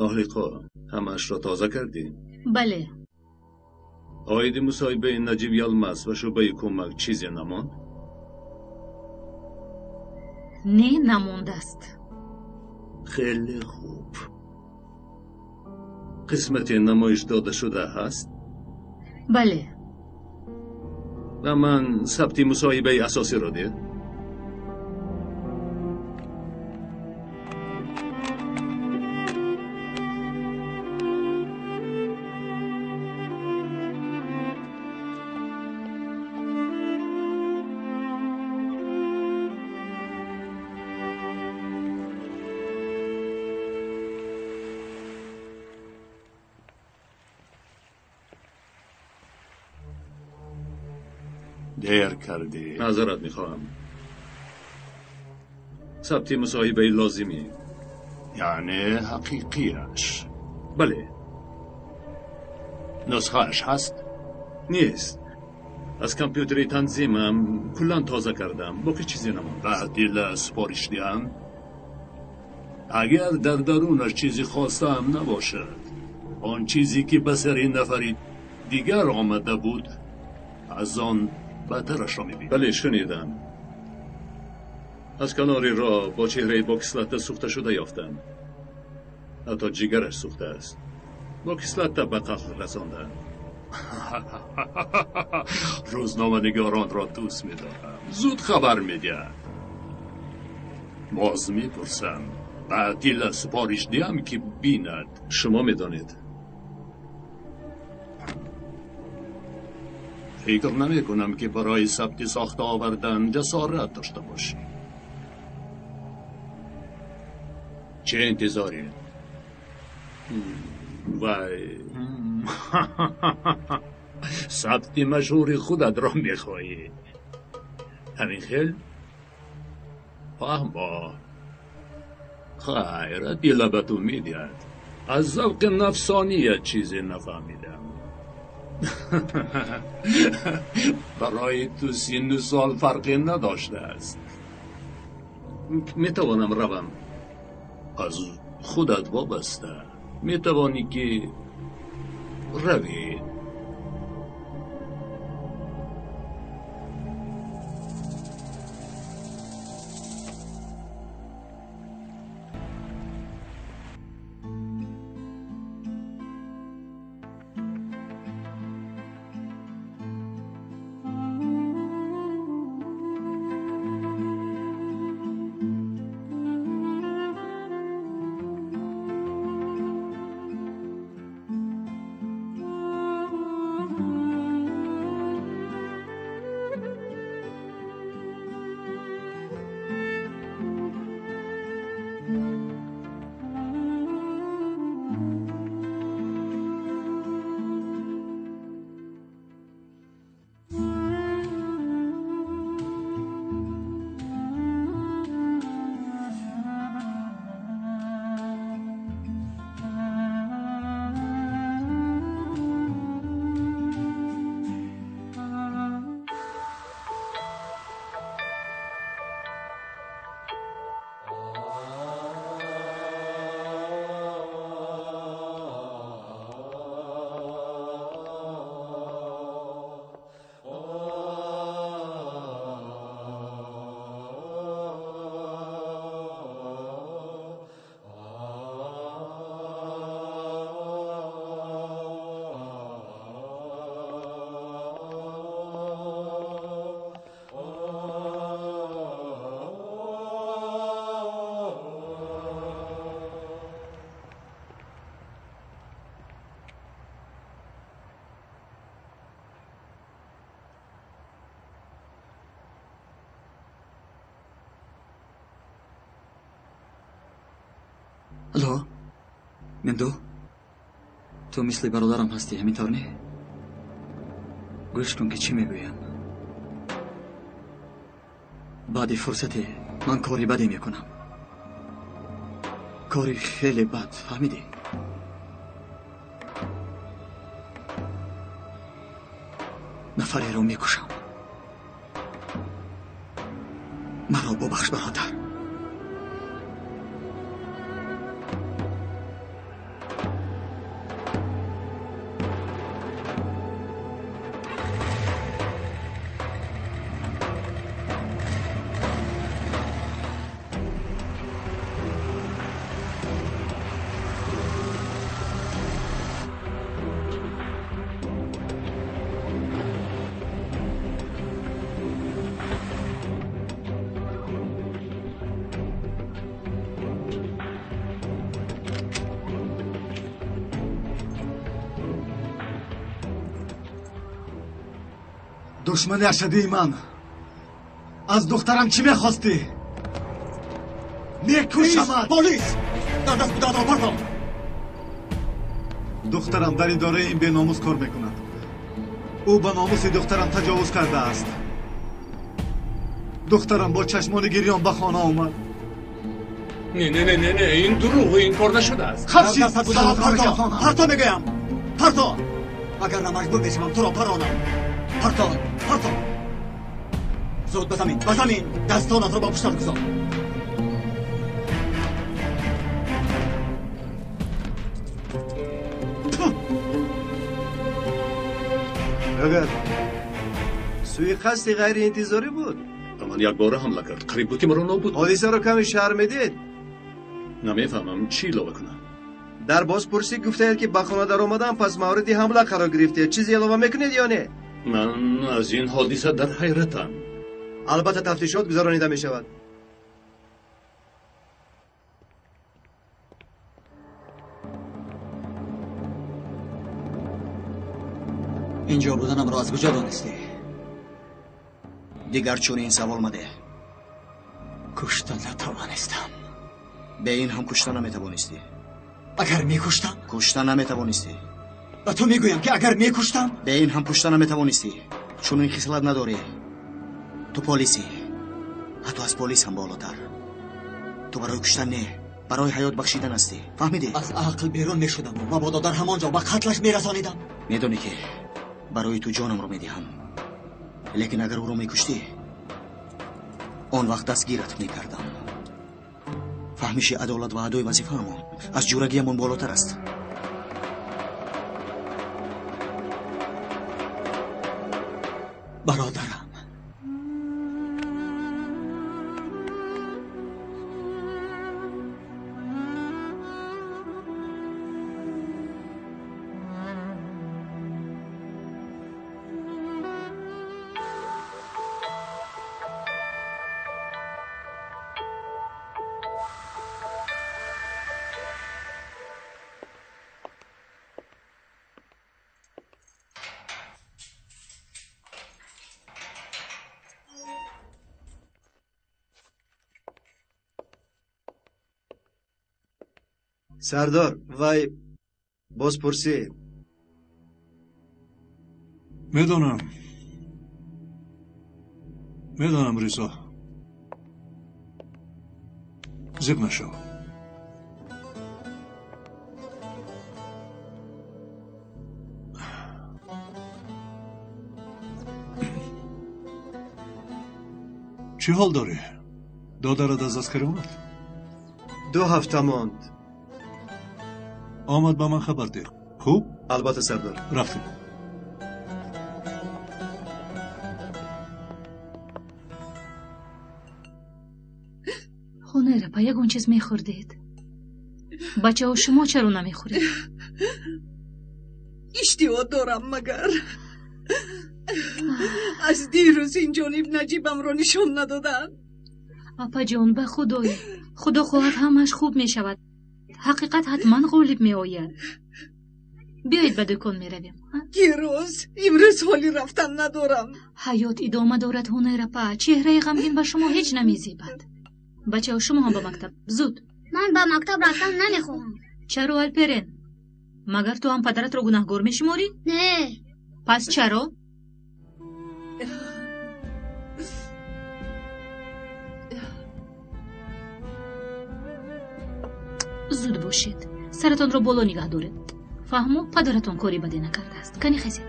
Маҳлиқо, ҳамаашро тоза кардӣ? Бале. Оиди мусоҳибаи Наҷиб Ялмаз ва шӯъбаи кӯмак чизе намонд? Не, намондааст. Хеле хуб. Қисмати намоиш дода шуда ҳаст? Бале. Ба ман сабти мусоҳибаи асосиро деҳ. دیر کردی. معذرت میخواهم. ثبت مصاحبه لازمی. یعنی حقیقیش؟ بله. نسخهش هست؟ نیست. از کامپیوتر تنظیمم کلا تازه کردم. باقی چیزی نماند. بعد سپارش دهم؟ اگر در درونش چیزی خواستم نباشد، آن چیزی که به سر نفری دیگر آمده بود از آن بدترش را می‌بینی. بله شنیدم. از کنار را با چهره با کسلت سوخته شده یافتم. حتی جگرش سوخته است. با کسلت به قتل رساندن. روزنامه نگاران را دوست می‌دارم. زود خبر می‌دهند. باز می‌پرسم. بعد دیل سپارش دیم که بیند. شما می‌دانید. فکر نمی کنم که برای ثبت ساخت آوردن جسارت داشته باشی. چه انتظاری؟ وای، ثبت مشهور خودت را میخواهی. همین خیل؟ فهم. خیر، دل به تو میدهد. از ذوق نفسانی چیزی نفهمیدم. برای تو سن و سال فرقی نداشته است. میتوانم روم. از خودت وابسته. میتوانی که روی. Алло, Мендо, ту мисли бародарам ҳастӣ, ҳамин тавр не? Гӯш кун ки чӣ мегӯям. Баъди фурсате ман кори баде мекунам. Кори хеле бад, фаҳмидӣ? Нафареро мекушам. Маро бубахш, бародар. Душмани ашаддии ман. Аз духтарам чӣ мехостӣ? Мекушамат! Полис! Дар даст будаатро партом! Духтарам дар идораи ин беномус кор мекунад. Ӯ ба номуси духтарам таҷовуз кардааст. Духтарам бо чашмони гирён ба хона омад. Не, не, не, не, не, ин дурӯғ, ин кор нашудааст. Хафши! Парто мегӯям! Парто! Агар на маҷбур мешавам туро паронам. Парто! Парто! Зуд ба замин, ба замин! Дастонатро ба пуштат гузор. Агар суиқасди ғайриинтизорӣ буд. Ба ман якбора ҳамла кард. Қариб буд ки маро нобуд. Ҳодисаро каме шарҳ медиҳед? Намефаҳмам, чӣ илова кунам? Дар бозпурсӣ гуфтаед ки ба хона даромадан пас мавриди ҳамла қарор гирифтед. Чизе илова мекунед ё не? Ман аз ин ҳодиса дар ҳайратам. Албатта тафтишот гузаронида мешавад. Инҷо буданамро аз куҷо донистӣ? Дигар чунин савол мадеҳ. Кушта натавонистам. Бе ин ҳам кушта наметавонистӣ. Агар мекуштам? Кушта наметавонистӣ. Ба ту мегӯям ки агар мекуштам? Бе ин ҳам кушта наметавонистӣ. Чунин хислат надорӣ. Ту полисӣ. Ҳатто аз полис ҳам болотар. Ту барои куштан не, барои ҳаёт бахшидан ҳастӣ. Фаҳмидӣ? Аз ақл берун мешудаму мабодо дар ҳамон ҷо ба қатлаш мерасонидам. Медонӣ ки барои ту ҷонамро медиҳам. Лекин агар ӯро мекуштӣ, он вақт дастгират мекардам. Фаҳмиши адолат ва адои вазифаамон аз ҷурагиамон болотар аст. Бародарам, Сардор, вай бозпурсӣ. Медонам. Медонам, Ризо. Зиқ нашав. Чӣ ҳол дорӣ? Додарат аз аскарӣ омад? 2 ҳафта монд. Омад ба ман хабар деҳ. Хуб? Албатта, сардор. Рафтем. Ҳунайра па, ягон чиз мехӯрдед? Бачаҳо, шумо чаро намехӯред? Иштиҳо дорам, магар аз дирӯз ин ҷониб Наҷибамро нишон надоданд. Апаҷон, ба худой, худо хоҳад ҳамааш хуб мешавад. Ҳақиқат ҳатман ғолиб меояд. Биёед ба дукон меравем. Гирӯз, имрӯз ҳоли рафтан надорам. Ҳаёт идома дорад, Ҳунайрапа. Чеҳраи ғамгин ба шумо ҳеҷ намезебад. Бачаҳо, шумо ҳам ба мактаб. Зуд. Ман ба мактаб рафтан намехоҳам. Чаро, Алперен? Магар ту ҳам падаратро гунаҳгор мешуморӣ? Не. Пас чаро? Зуд бошед. Саратонро боло нигаҳ доред. Фаҳмо, падаратон кори баде накардааст. Кани хезед.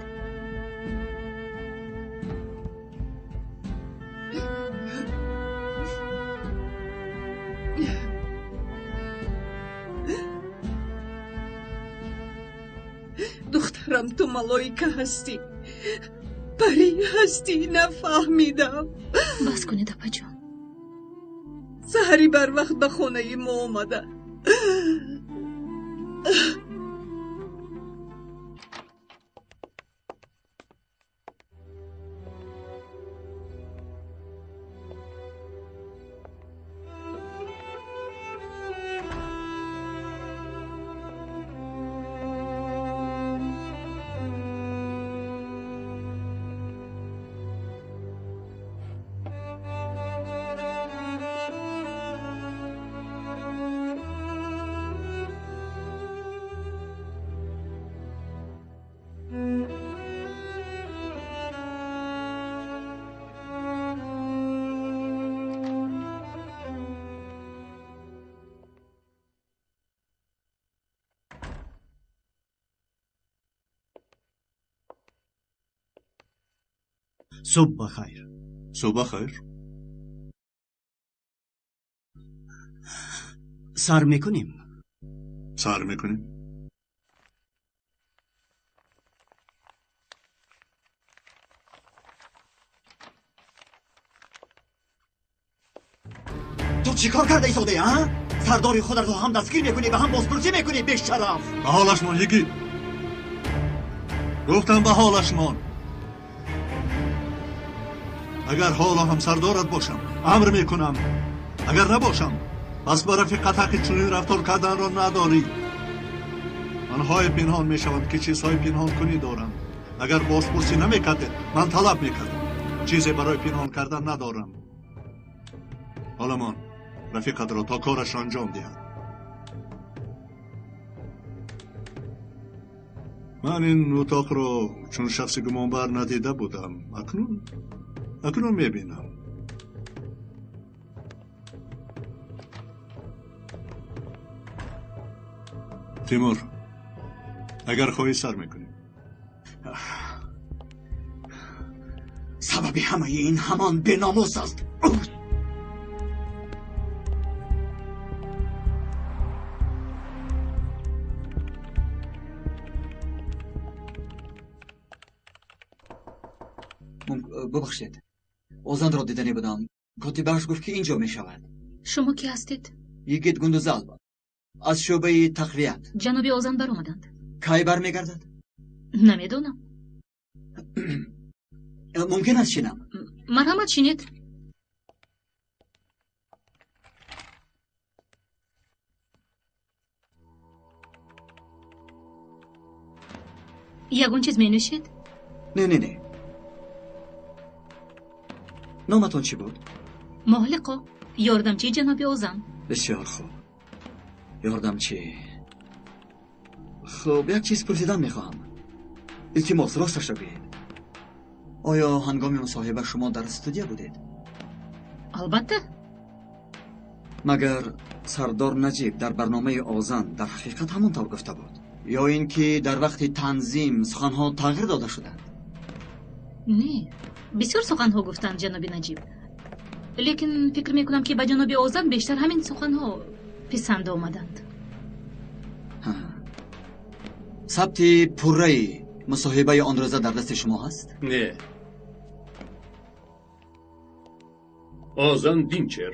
Духтарам, ту малоика ҳастӣ, парӣ ҳастӣ, нафаҳмидам. Бас кунед, апаҷон. Саҳари барвақт ба хонаи мо омада. Субҳ бахайр. Субҳ бахайр. Сар мекунем. Сар мекунем. Ту чӣ кор карда истодаӣ, а? Сардори худро ҳам дастгир мекунӣ ва ҳам бозпурсӣ мекунӣ, бешараф. Ба ҳолаш мон, йигит. Гуфтам ба ҳолаш мон. Агар ҳоло ҳам сардорат бошам, амр мекунам. Агар набошам, пас ба рафиқат ҳаққи чунин рафтор карданро надорӣ. Онҳое пинҳон мешаванд, ки чизҳои пинҳонкунӣ доранд. Агар бозпурсӣ намекардед, ман талаб мекардам. Чизе барои пинҳон кардан надорам. Ҳоламон рафиқатро то кораш анҷом диҳад. Ман ин утоқро чун шахси гумонбар надида будам. Акнун мебинам. Тимур, агар хоҳӣ сар мекунем. Сабаби ҳамаи ин ҳамон беномус аст. Бубахшед, Озанро дидани будам. Котибааш гуфт, ки инҷо мешавад. Шумо ки ҳастед? Йигит Гундузалб аз шӯъбаи тақвият. Ҷаноби Озан баромаданд. Кай бармегардад? Намедонам. Мумкин аст шинам? Марҳамат, шинед. Ягон чиз менӯшед? Не, не, не. Номатон чӣ буд? Моҳлиқо, ёрдамчии ҷаноби Озан. Бисёр хуб. Ёрдамчӣ. Хуб, як чиз пурсидан мехоҳам. Илтимос, росташро гӯед. Оё ҳангоми мусоҳиба шумо дар студия будед? Албатта. Магар сардор Наҷиб дар барномаи Озан дар ҳақиқат ҳамон тавр гуфта буд? Ё ин ки дар вақти танзим суханҳо тағйир дода шуданд? Не, бисёр суханҳо гуфтанд ҷаноби Наҷиб. Лекин фикр мекунам, ки ба ҷаноби Озан бештар ҳамин суханҳо писанд омаданд. Сабти пурраи мусоҳибаи он рӯза дар дасти шумо ҳаст? Не. Озан Динчер.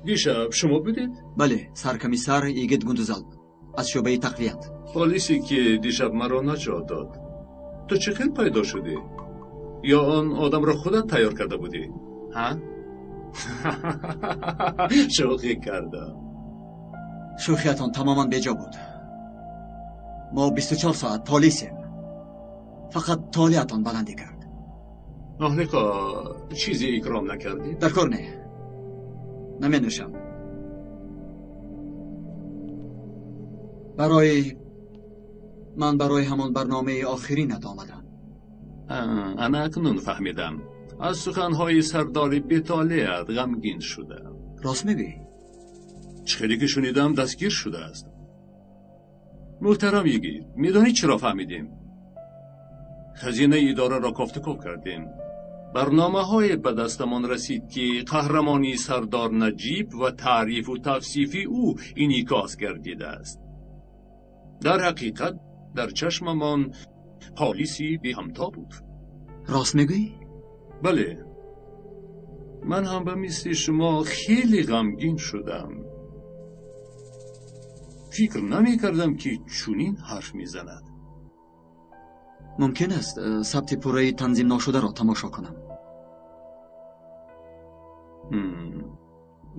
Дишаб шумо будед? Бале, саркомиссар Йигит Гундузалб аз шӯъбаи тақвият. Полисе ки дишаб маро наҷот дод. Ту чӣ хел пайдо шудӣ? Ё он одамро худат тайёр карда будӣ? Ҳа? Шӯхӣ кардам. Шӯхиятон тамоман беҷо буд. Мо 24 соат полисем. Фақат толиатон баландӣ кард. Моҳлиқо, чизе икром накардӣ? Дар кор не. Наменӯшам. Барои ман барои ҳамон барномаи охиринат омадам. Ана акнун фаҳмидам. Аз суханҳои сардори бетолеат ғамгин шудам. Рост мегӯӣ? Чӣ хеле ки шунидам, дастгир шудааст. Муҳтарам йигит, медонӣ чиро фаҳмидем? Хазинаи идораро кофтуков кардем. Барномаҳое ба дастамон расид, ки қаҳрамонии сардор Наҷиб ва таърифу тавсифи ӯ инъикос гардидааст. Дар ҳақиқат дар чашмамон полиси беҳамто буд. Рост мегӯӣ? Бале. Ман ҳам ба мисли шумо хеле ғамгин шудам. Фикр намекардам, ки чунин ҳарф мезанад. Мумкин аст сабти пурраи танзим ношударо тамошо кунам?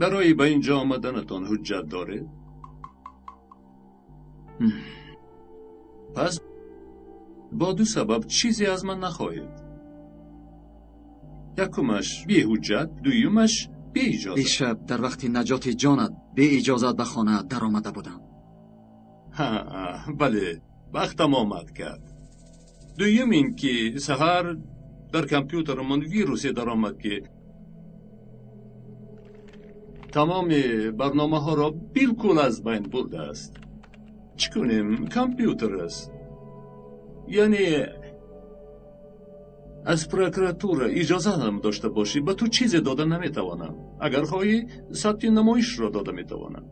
Барои ба ин ҷо омаданатон ҳуҷҷат доред? Пас бо ду сабаб чизе аз ман нахоҳед. Якумаш беҳуҷҷат, дуюмаш беиҷозат. Дишаб дар вақти наҷоти ҷонат беиҷозат ба хона даромада будам. Ҳа, бале, вақтам омад кард. Дуюм ин ки саҳар дар компютерамон вирусе даромад, ки тамоми барномаҳоро билкул аз байн бурдааст. Чӣ кунем? Компютер аст. Яъне Аз прокуратура иҷоза ҳам дошта бошӣ, ба ту чизе дода наметавонам. Агар хоҳӣ, сабти намоишро дода метавонам.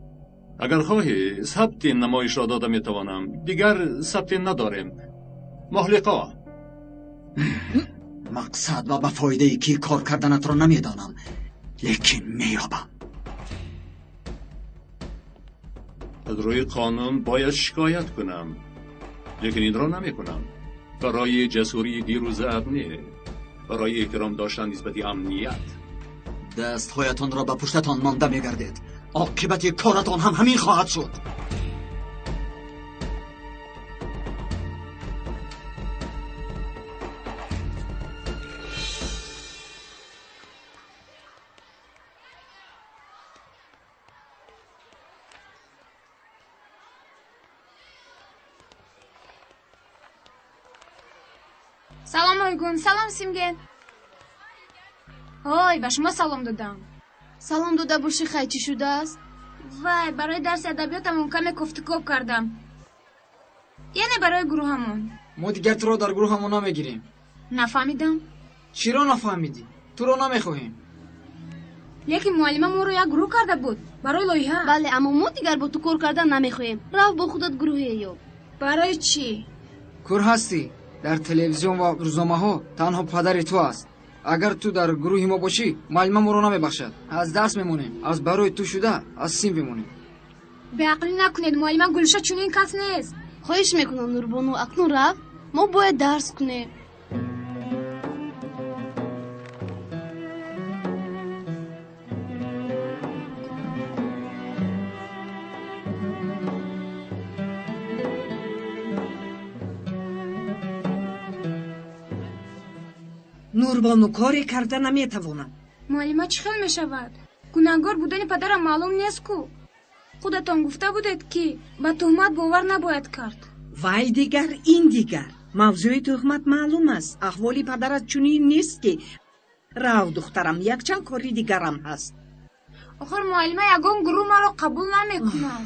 Агар хоҳӣ, сабти намоишро дода метавонам. Дигар сабте надорем. Моҳлиқо. Мақсад ва ба фоидаи кӣ кор карданатро намедонам, лекин меёбам. Аз рӯи қонун бояд шикоят кунам, лекин инро намекунам. Барои ҷасурии дирӯзаат не, барои эҳтиром доштан нисбати амният. Дастҳоятонро ба пуштатон монда мегардед. Оқибати коратон ҳам ҳамин хоҳад шуд. Салом Ойгун, салом Симген. Ой, ба шумо салом додам. Салом дода бошӣ, хай чӣ шудааст? Вай, барои дарси адабиётамон каме кофтукоб кардам. Яъне барои гурӯҳамон. Мо дигар туро дар гурӯҳамон намегирем. Нафаҳмидам. Чиро нафаҳмидӣ? Туро намехоҳем. Лекин муаллима моро як гурӯҳ карда буд барои лоиҳа. Бале, аммо мо дигар бо ту кор кардан намехоҳем. Рав бо худат гурӯҳе ёб. Барои чӣ? Кур ҳастӣ. Дар телевизион ва рӯзномаҳо танҳо падари ту аст. Агар ту дар гурӯҳи мо бошӣ, муаллима моро намебахшад. Аз дарс мемонем, аз барои ту шуда аз синф мемонем. Беақлӣ накунед, муаллима Гулша чунин кас нест. Хоҳиш мекунам, Нурбону, акнун рав. Мо бояд дарс кунем. Нурбону, коре карда наметавонам. Муаллима, чӣ хел мешавад? Гунаҳгор будани падарам маълум нест ку. Худатон гуфта будед, ки ба туҳмат бовар набояд кард. Вай дигар, ин дигар. Мавзӯи туҳмат маълум аст. Аҳволи падарат чунин нест, ки рав, духтарам, якчанд кори дигарам ҳаст. Охир муаллима, ягон гурӯҳ маро қабул намекунад.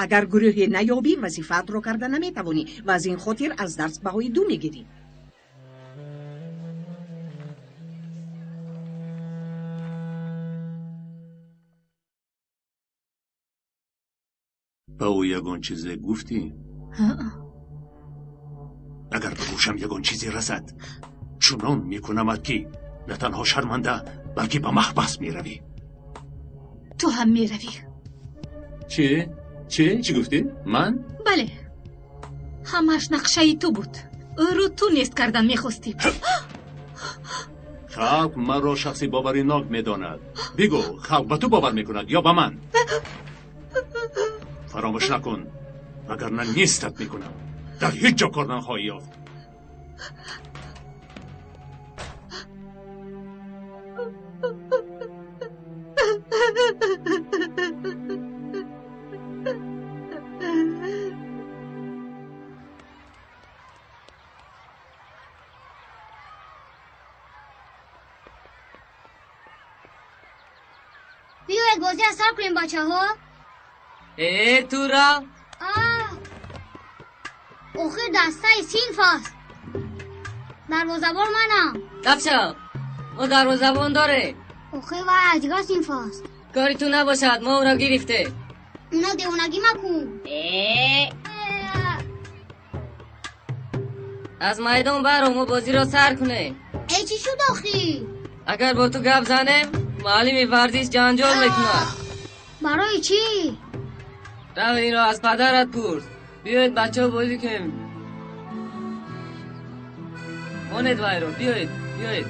Агар гурӯҳе наёбӣ, вазифаатро карда наметавонӣ ва аз ин хотир аз дарс баҳои ду мегирӣ. Ба ӯ ягон чизе гуфтӣ? Агар ба гӯшам ягон чизе расад, чунон мекунамад, ки на танҳо шарманда, балки ба маҳбас меравӣ. Ту ҳам меравӣ. Чӣ? Чӣ? Чӣ гуфтӣ? Ман? Бале, ҳамааш нақшаи ту буд. Ӯро ту нест кардан мехостӣ. Халқ маро шахси боваринок медонад. Бигӯ, халқ ба ту бовар мекунад ё ба ман? Фаромӯш накун, вагарна нестат мекунам. Дар ҳеҷ ҷо кор нахоҳӣ ёфт. Биёед бозӣ аз сар кунем, бачаҳо. Э, тура! Охир дастаи синф аст. Дарвозабон манам. Дафшав, мо дарвозабон дорем. Охир вай аз дигар синф аст. Кори ту набошад, мо ӯро гирифтем. Уна девонагӣ макун. Аз майдон баро, мо бозиро сар кунем. Э, чӣ шуд охир? Агар бо ту гап занем, муаллими варзиш ҷанҷол мекунад. Барои чӣ? Рав инро аз падарат пурс. Биёед, бачаҳо, бозӣ кунем. Монед вайро, биёед, биёед,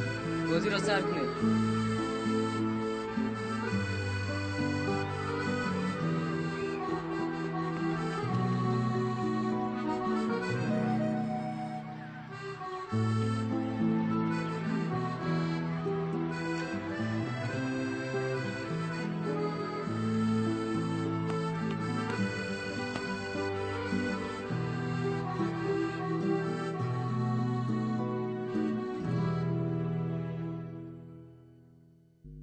бозиро сар кунед.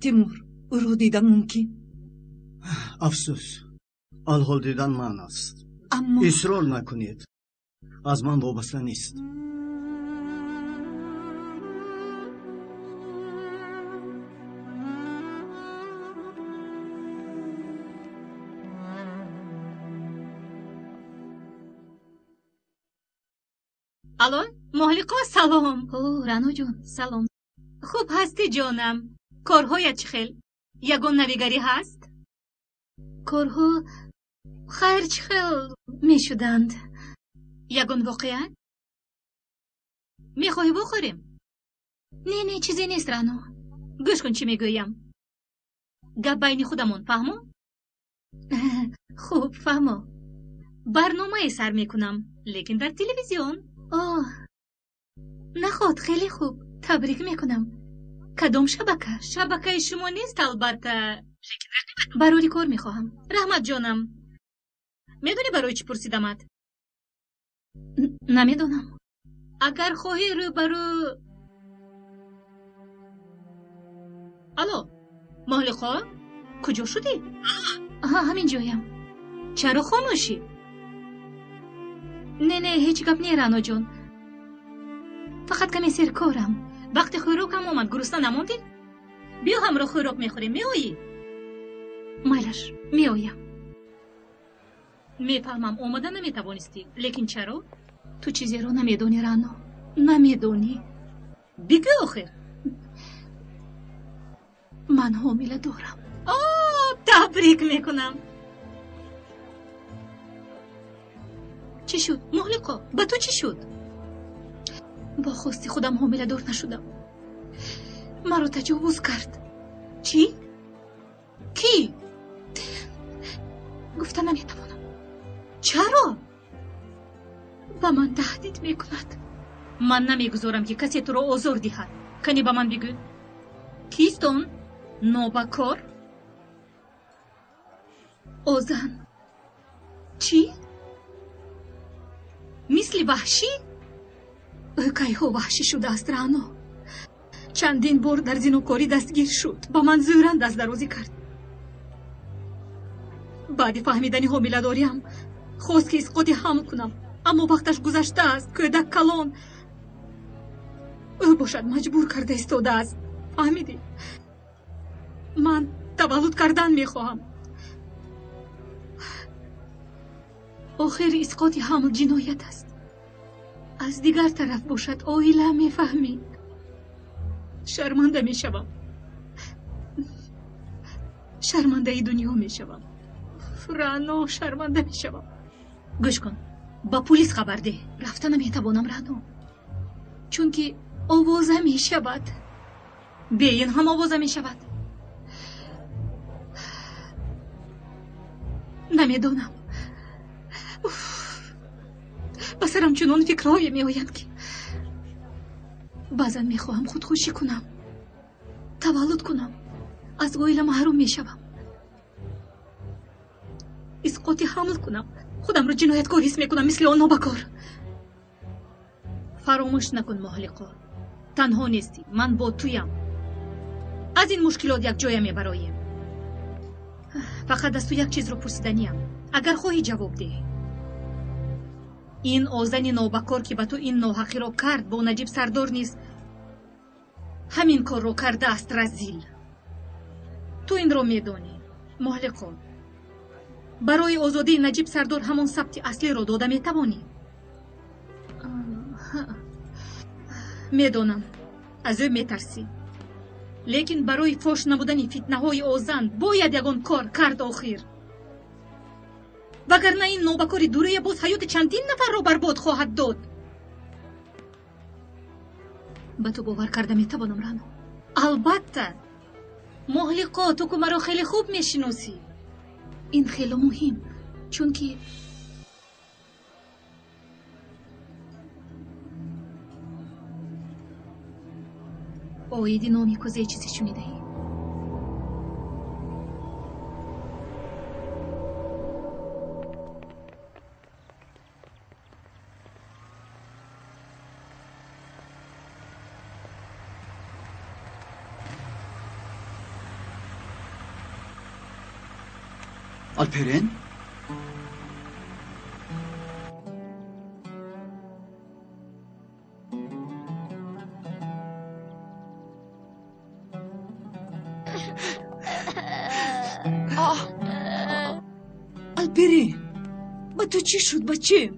Тимур, ӯро дидан мумкин? Афсӯс, алҳол дидан манъ аст. Аммо исрор накунед, аз ман вобаста нест. Алло, Моҳлиқо, салом. О, Рано ҷон, салом. Хуб ҳастӣ, ҷонам? Корҳоят чӣ хел? Ягон навигарӣ ҳаст? Корҳо хайр чӣ хел мешуданд. Ягон воқеа? Мехоҳӣ бохӯрем? Не, не, чизе нест, Рано. Гӯш кун, чӣ мегӯям. Гап байни худамон, фаҳмо? Хуб, фаҳмо. Барномае сар мекунам, лекин дар телевизион. Оҳ, наход, хеле хуб. Табрик мекунам. Кадом шабака? Шабакаи шумо нест, албатта. Барори кор мехоҳам. Раҳмат, ҷонам. Медонӣ барои чӣ пурсидамат? Намедонам. Агар хоҳӣ рӯ ба рӯ. Алло, Моҳлиқо, куҷо шудӣ? Аҳа, ҳамин ҷоям. Чаро хомӯшӣ? Не, не, ҳеҷ гап не, Раноҷон. Фақат каме серкорам. Вақти хӯрокам омад, гурусна намондӣ? Биё ҳамроҳ хӯрок мехӯрем, меоӣ? Майлаш, меоям. Мефаҳмам, омада наметавонистӣ, лекин чаро? Ту чизеро намедонӣ, Рано. Намедонӣ. Бигӯ охир. Ман ҳомила дорам. О, табрик мекунам. Чӣ шуд, Моҳлиқо? Ба ту чӣ шуд? Бо хости худам ҳомиладор нашудам. Маро таҷовуз кард. Чӣ? Кӣ? Гуфта наметавонам. Чаро? Ба ман таҳдид мекунад. Ман намегузорам, ки касе туро озор диҳад. Кани ба ман бигӯ. Кист он? Нобакор? Озан. Чӣ? Мисли ваҳшӣ? Ӯ кайҳо ваҳшӣ шудааст, Рано. Чандин бор дар зинокорӣ дастгир шуд. Ба ман зӯран дастдарозӣ кард. Баъди фаҳмидани ҳомиладориам хост, ки исқоти ҳамл кунам, аммо вақташ гузаштааст, кӯдак калон. Ӯ бошад маҷбур карда истодааст. Фаҳмидӣ? Ман таваллуд кардан мехоҳам. Охир исқоти ҳамл ҷиноят аст. Аз дигар тараф бошад, оила, мефаҳмӣ. Шарманда мешавам. Шармандаи дунё мешавам. Рано, шарманда мешавам. Гӯш кун, ба пулис хабар деҳ. Рафта наметавонам, Рано. Чунки овоза мешавад. Бе ин ҳам овоза мешавад. Намедонам. Ба сарам чунон фикрҳое меоянд, ки баъзан мехоҳам худкушӣ кунам, таваллуд кунам, аз оила маҳрум мешавам, исқоти ҳамл кунам, худамро ҷинояткор ҳис мекунам, мисли он нобакор. Фаромӯш накун, Моҳлиқо, танҳо нестӣ, ман бо туям. Аз ин мушкилот якҷоя мебароем. Фақат аз ту як чизро пурсиданиям. Агар хоҳӣ ҷавоб деҳ. Ин озани нобакор, ки ба ту ин ноҳақиро кард, бо Наҷиб Сардор низ ҳамин корро кардааст, разил. Ту инро медонӣ, Моҳлиқо. Барои озодии Наҷиб Сардор ҳамон сабти аслиро дода метавонӣ? Медонам, аз ӯ метарсӣ. Лекин барои фош намудани фитнаҳои озан бояд ягон кор кард охир. Вагарна ин нобакори дурӯя боз ҳаёти чандин нафарро барбод хоҳад дод. Ба ту бовар карда метавонам, Рано? Албатта. Моҳлиқо, ту ку маро хеле хуб мешиносӣ. Ин хело муҳим, чунки оиди номи кӯзае чизе шунидаӣ? Alperen? Алперин, ба ту чӣ шуд, бачем?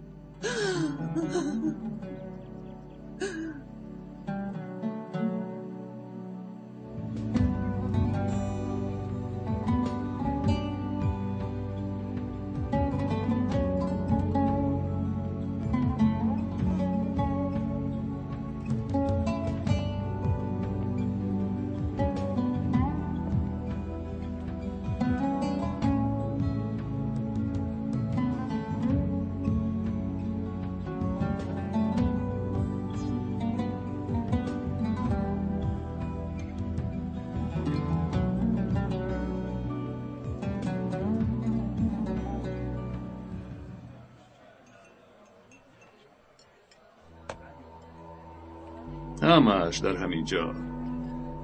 Ҳамааш дар ҳамин ҷо.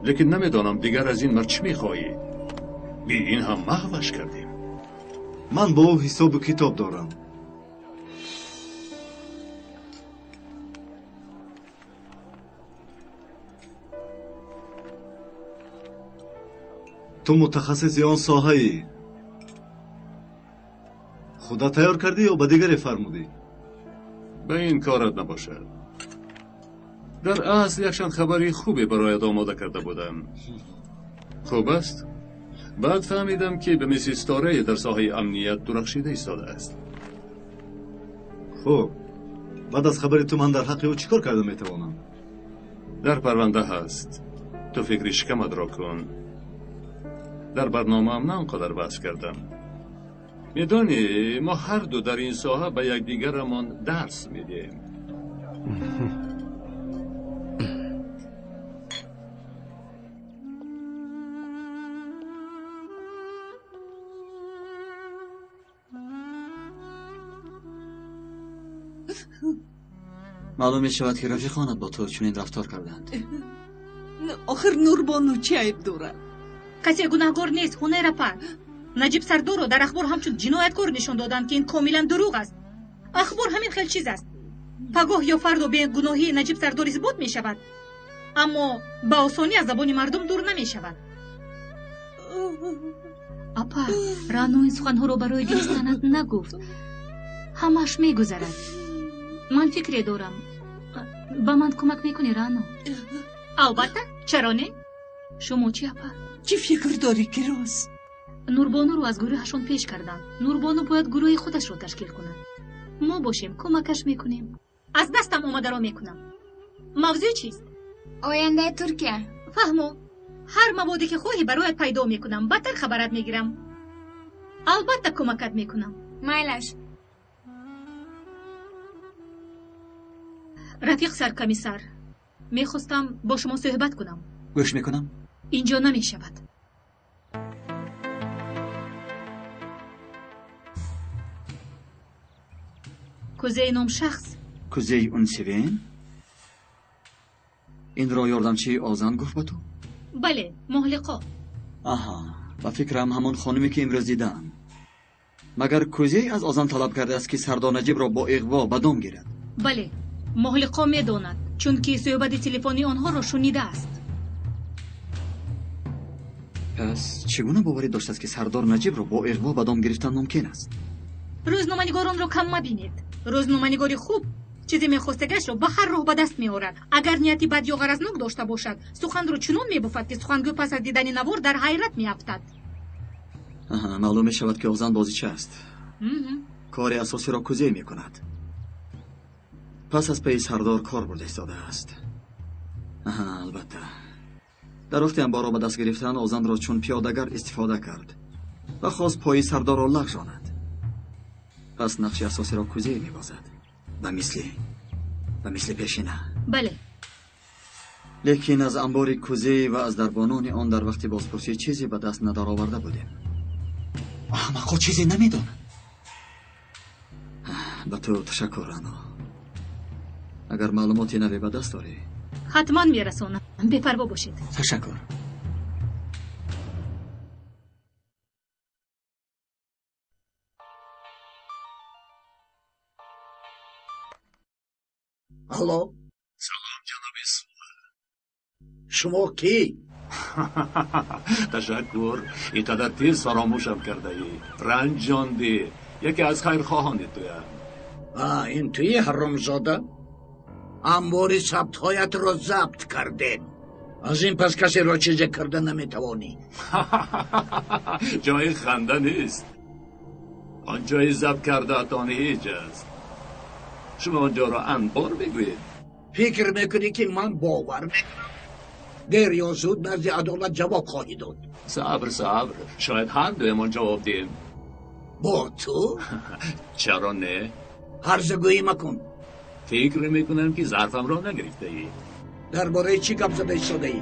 Лекин намедонам дигар аз ин мард чӣ мехоҳӣ. Би ин ҳам маҳваш кардем. Ман бо ӯ ҳисобу китоб дорам. Ту мутахассиси он соҳаӣ. Худат тайёр кардӣ ё ба дигаре фармудӣ? Ба ин корат набошад. Дар асл якчанд хабари хубе бароят омода карда будам. Хуб аст? Баъд фаҳмидам, ки ба мисли ситорае дар соҳаи амният дурахшида истодааст. Хуб, баъд аз хабари ту ман дар ҳаққи ӯ чӣ кор карда метавонам? Дар парванда ҳаст. Ту фикри шикаматро кун. Дар барномаам на он қадар васф кардам. Медонӣ, мо ҳарду дар ин соҳа ба якдигарамон дарс медиҳем. Маълум мешавад, ки рафиқонат бо ту чунин рафтор карданд. Охир Нурбону чӣ айб дорад? Касе гунаҳгор нест, Ҳунайрапа. Наҷиб Сардорро дар ахбор ҳамчун ҷинояткор нишон доданд, ки ин комилан дурӯғ аст. Ахбор ҳамин хел чиз аст. Пагоҳ ё фардо бегуноҳии Наҷиб Сардор исбот мешавад, аммо ба осонӣ аз забони мардум дур намешавад. Апа, Раъно ин суханҳоро барои гиристанат нагуфт. Ҳамааш мегузарад. Ман фикре дорам. Ба ман кӯмак мекунӣ, Раъно? Албатта, чаро не? Шумо чӣ, апа? Чӣ фикр дорӣ, Кироз? Нурбонуро аз гурӯҳашон пеш карданд. Нурбону бояд гурӯҳи худашро ташкил кунад. Мо бошем, кӯмакаш мекунем. Аз дастам омадаро мекунам. Мавзӯъ чист? Ояндаи Туркия. Фаҳмо. Ҳар маводе ки хоҳӣ бароят пайдо мекунам. Бадтар хабарат мегирам. Албатта кӯмакат мекунам. Майлаш. Рафиқ саркомиссар, мехостам бо шумо суҳбат кунам. Гӯш мекунам. Инҷо намешавад. Кузей ном шахс. Кузей Унсевен? Инро ёрдамчии Озан гуфт ба ту? Бале, Моҳлиқо. Аҳа, ба фикрам ҳамон хонуме ки имрӯз дидаам. Магар Кузей аз Озан талаб кардааст, ки Сардор Наҷибро бо иғво ба дом гирад? Бале, Моҳлиқо медонад, чунки суҳбати телефонии онҳоро шунидааст. Пас чӣ гуна боварӣ доштааст, ки Сардор Наҷибро бо иғво ба дом гирифтан мумкин аст? Рӯзноманигоронро кам мабинед. Рӯзноманигори хуб чизе мехостагашро ба ҳар роҳ ба даст меорад. Агар нияти бад ё ғаразнок дошта бошад, суханро чунон мебофад, ки сухангӯ пас аз дидани навор дар ҳайрат меафтад. Маълум мешавад, ки Озан бозича аст. Кори асосиро Кузей мекунад. Пас аз пайи Сардор кор бурда истодааст. Албатта. Дар вақти амборро ба даст гирифтан Озанро чун пиёдагар истифода кард ва хост пои Сардорро лағжонад. Пас нақши асосиро Кузей мебозад. Ба мисли пешина. Бале. Лекин аз амбори Кузей ва аз дарбонони он дар вақти бозпурсӣ чизе ба даст надароварда будем. Аҳмақҳо чизе намедонанд. Ба ту ташаккур, Рано. Агар маълумоти наве ба даст дорӣ, ҳатман мерасонам. Бепарво бошед. Ташаккур. Алло. Салом, ҷаноби Сула. Шумо кӣ? Ташаккур. Ин қадар тез фаромӯшам кардаӣ. Ранҷондӣ. Яке аз хайрхоҳони туям. Ин туи, ҳаромзода? Амбори сабтҳоятро забт кардем. Аз ин пас касеро чизе карда наметавонӣ. Ҷои ханда нест. Он ҷои забт кардаатон ҳеҷ аст. Шумо онҷоро анбор мегӯед? Фикр мекунӣ, ки ман бовар мекунам? Дер ё зуд назди адолат ҷавоб хоҳӣ дод. Сабр, сабр, шояд ҳар дуямон ҷавоб диҳем. Бо ту? Чаро не? Ҳарзагӯӣ макун. Фикр мекунам, ки зарфамро нагирифтаӣ. Дар бораи чӣ гап зада истодаӣ?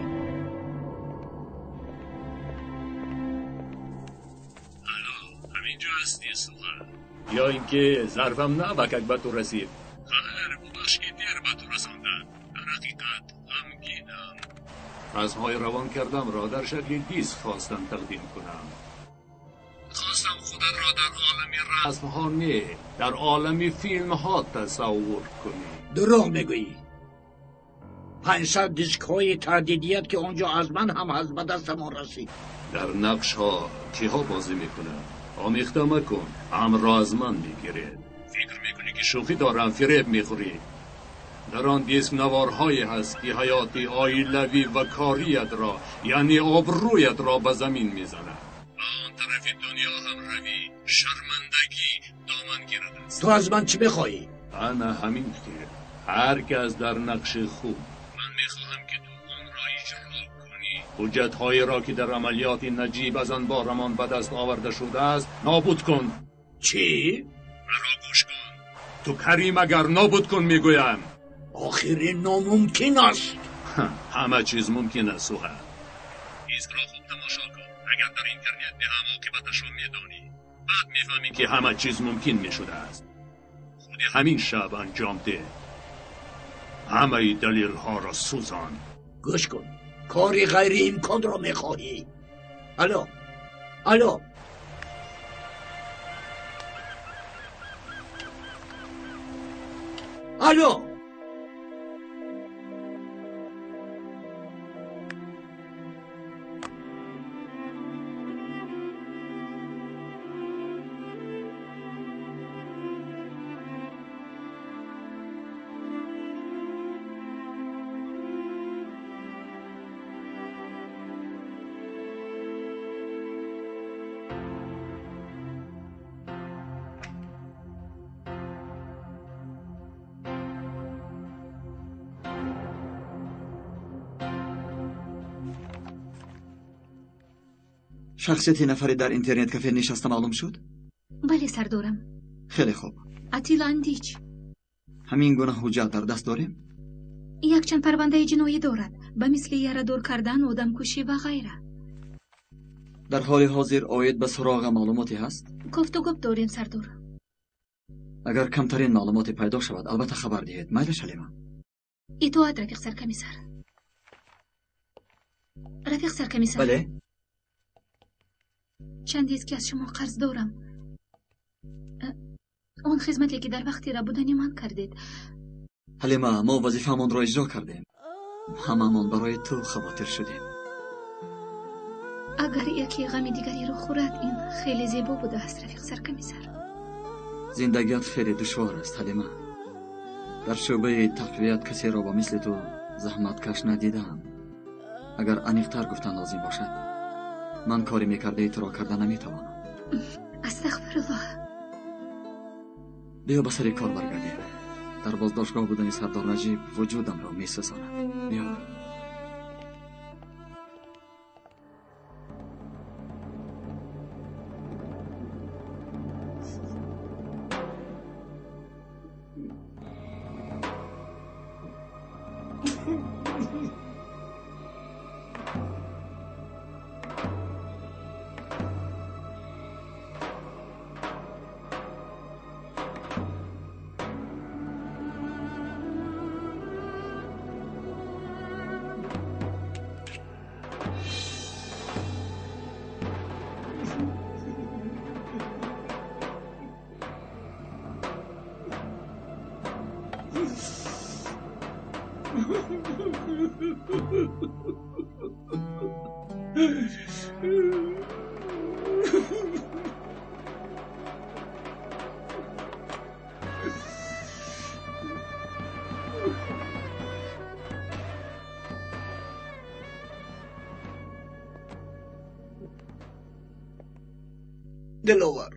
Алло, ҳаминҷо ҳастӣ, Сула? Ё ин ки зарфам навакак ба ту расид? Хайр, бубахш, ки дер ба ту расондам. Дар ҳақиқат ғамгинам. Расмҳои равон кардамро дар шакли диск хостам тақдим кунам. Хостам худатро дар олами расмҳо не, дар олами филмҳо тасаввур кунӣ. Дурӯғ мегӯӣ. 500 дискҳои таҳдидият ки он ҷо аз ман ҳам ҳаст ба дастамон расид. Дар нақшҳо киҳо бозӣ мекунанд? Омехта макун, амрро аз ман мегиред. Фикр мекунӣ ки шӯхӣ дорам, фиреб мехӯрӣ. Дар он диск наворҳое ҳаст ки ҳаёти оилавӣ ва кориятро, яъне обрӯятро ба замин мезанад. Ба он тарафи дунё ҳам равӣ, шармандагӣ домангират аст. Ту аз ман чӣ мехоҳӣ? Ана ҳамин хел. Ҳар кас дар нақши хуб. Ман мехоҳам ки ту онро иҷро кунӣ. Ҳуҷҷатҳоеро ки дар амалиёти наҷиб аз анборамон ба даст оварда шудааст нобуд кун. Чӣ? Маро гӯш кун. Ту карим агар нобуд кун мегӯям. Охир ин номумкин аст. Ҳама чиз мумкин аст, Суҳа. Дискро хуб тамошо кун. Агар дар интернет диҳам оқибаташро медонӣ. Баъд мефаҳмӣ ки ҳама чиз мумкин мешудааст. Худи ҳамин шаб анҷом деҳ. Ҳамаи далелҳоро сӯзон. Гӯш кун, кори ғайриимконро мехоҳӣ. Алло, алло. Алло. Шахсияти нафаре дар интернет кафе нишаста маълум шуд? Бале, сардорам. Хеле хуб. Атила Андич. Ҳамин гуна ҳуҷҷат дар даст дорем? Якчанд парвандаи ҷиноӣ дорад, ба мисли ярадор кардан, одамкушӣ ва ғайра. Дар ҳоли ҳозир оид ба суроға маълумоте ҳаст? Кофтугоб дорем, сардор. Агар камтарин маълумоте пайдо шавад, албатта хабар диҳед. Майла, Шалима? Итоат, рафиқ саркомиссар. Рафиқ саркомиссар. Бале? Чандест ки аз шумо қарз дорам. Он хизмате ки дар вақти рабудани ман кардед. Ҳалима, мо вазифаамонро иҷро кардем. Ҳамаамон барои ту хавотир шудем. Агар яке ғами дигареро хӯрад, ин хеле зебо будааст, рафиқ саркомиссар. Зиндагият хеле душвор аст, Ҳалима. Дар шӯъбаи тақвият касеро ба мисли ту заҳматкаш надидаам. Агар аниқтар гуфтан лозим бошад, ман кори мекардаи туро карда наметавонам. Астағфируллоҳ. Биё ба сари кор баргардем. Дар боздоштгоҳ будани сардор Наҷиб вуҷудамро месӯзонад. Биё. Диловар.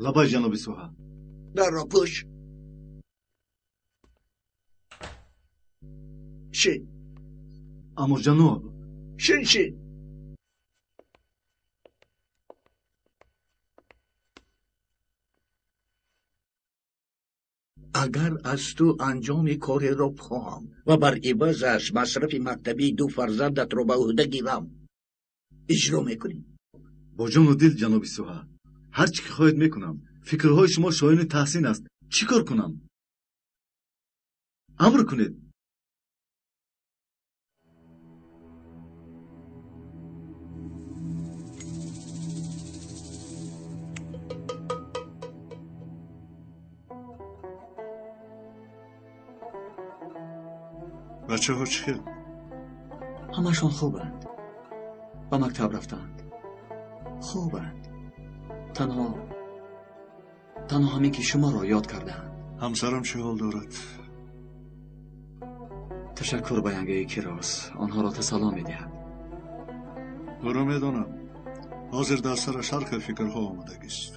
Лабай, ҷаноби Суҳа. Дарро пӯш. Шин. Аммо ҷаноб. Шин, шин. Агар аз ту анҷоми кореро бихоҳам ва бар ивазаш масрафи мактабии ду фарзандатро ба ӯҳда гирам, иҷро мекунӣ? Бо ҷону дил, ҷаноби Суҳа. Ҳар чӣ ки хоҳед мекунам. Фикрҳои шумо шоёни таҳсин аст. Чӣ кор кунам? Амр кунед. Бачаҳо чӣ хел? Ҳамашон хубанд. Ба мактаб рафтаанд. Хубанд. Танҳо ҳамин ки шуморо ёд кардаанд. Ҳамсарам чӣ ҳол дорад? Ташаккур ба янгаи Кирос. Онҳоро тасалло медиҳад. Ӯро медонам. Ҳозир дар сараш ҳар хел фикрҳо омадагист.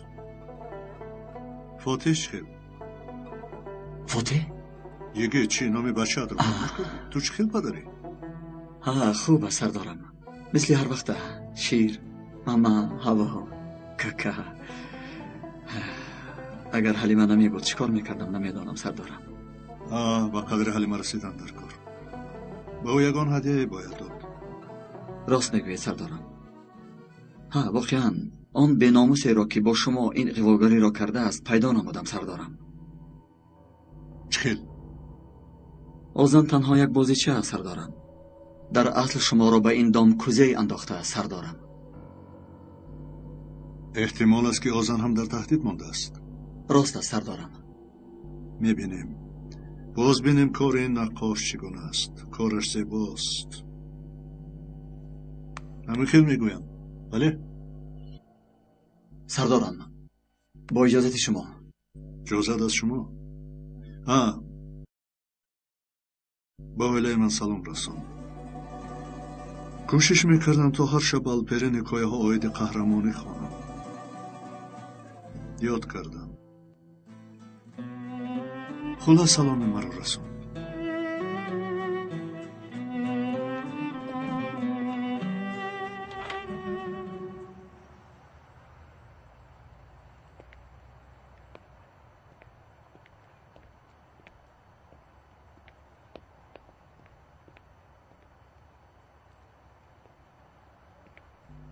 Фотиҳ чӣ хел? Фотиҳ? Йигит, чӣ номи бачаатро фаромӯш кардӣ? Ту чӣ хел падарӣ? Ҳа, хуб аст, сардорам. Мисли ҳар вақта. Шир, мама, ҳаво, кака. Агар Ҳалима намебуд, чӣ кор мекардам, намедонам, сардорам. Ба қадри Ҳалима расидан дар кор. Ба ӯ ягон ҳадияе бояд дод. Рост мегӯед, сардорам. Ҳа, воқеан он беномусеро, ки бо шумо ин иғвогариро кардааст, пайдо намудам, сардорам. Чӣ хел? Озан танҳо як бозича аст, сардорам. Дар асл шуморо ба ин дом кузей андохтааст, сардорам. Эҳтимол аст, ки Озан ҳам дар таҳдид мондааст. Рост аст, сардорам. Мебинем. Боз бинем кори ин наққош чӣ гуна аст. Кораш зебост. Ҳамин хел мегӯям. Бале? Сардорам, бо иҷозати шумо. Иҷозат аз шумо? Ҳа, ба оилаи ман салом расон. Кӯшиш мекардам то ҳар шаб Алперин ҳикояҳо оиди қаҳрамонӣ хонам. Ёд кардам. Хулас саломи маро расон.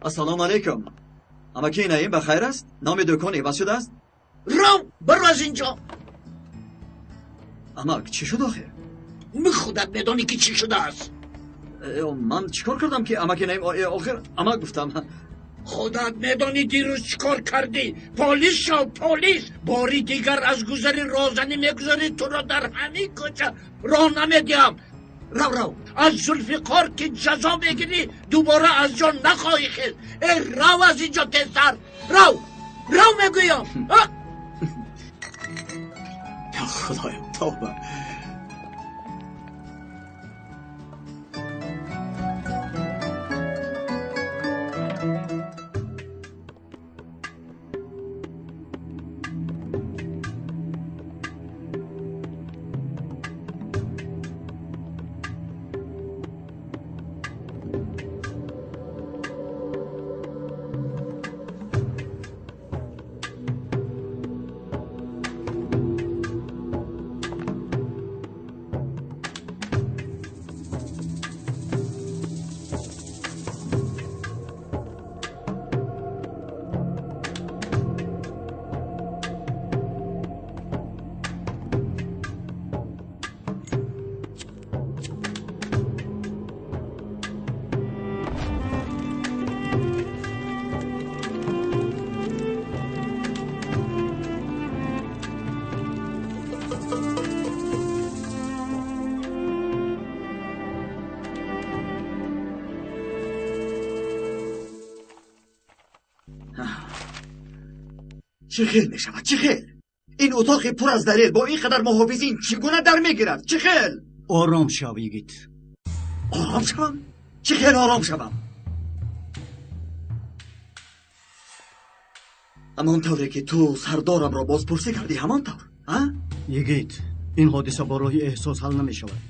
Ассалому алайкум. Амаки Наим ба хайр аст? Номи дукон иваз шудааст? Рав, баро аз инҷо. Амак, чӣ шуд охир? Худат медонӣ ки чӣ шудааст. Ман чӣ кор кардам ки амаки Наим охир амак гуфтам. Худат медонӣ дирӯз чӣ кор кардӣ? Полис шав, полис. Бори дигар аз гузари розанӣ мегузарӣ, туро дар ҳамин кӯча роҳ намедиҳам. Рав, рав. Аз Зулфиқор ки ҷазо мегирӣ, дубора аз ҷо нахоҳӣ хест. Э, рав аз инҷо тезтар. Рав, рав мегӯям. Я Худоё, тавба. Чӣ хел мешавад? Чӣ хел? Ин утоқи пур аз далел бо ин қадар муҳофизин чӣ гуна дар мегирад? Чӣ хел? Ором шав, йигит. Ором шавам? Чӣ хел ором шавам? Ҳамон тавре ки ту сардорамро бозпурсӣ кардӣ, ҳамон тавр, а? Йигит, ин ҳодиса бо роҳи эҳсос ҳал намешавад.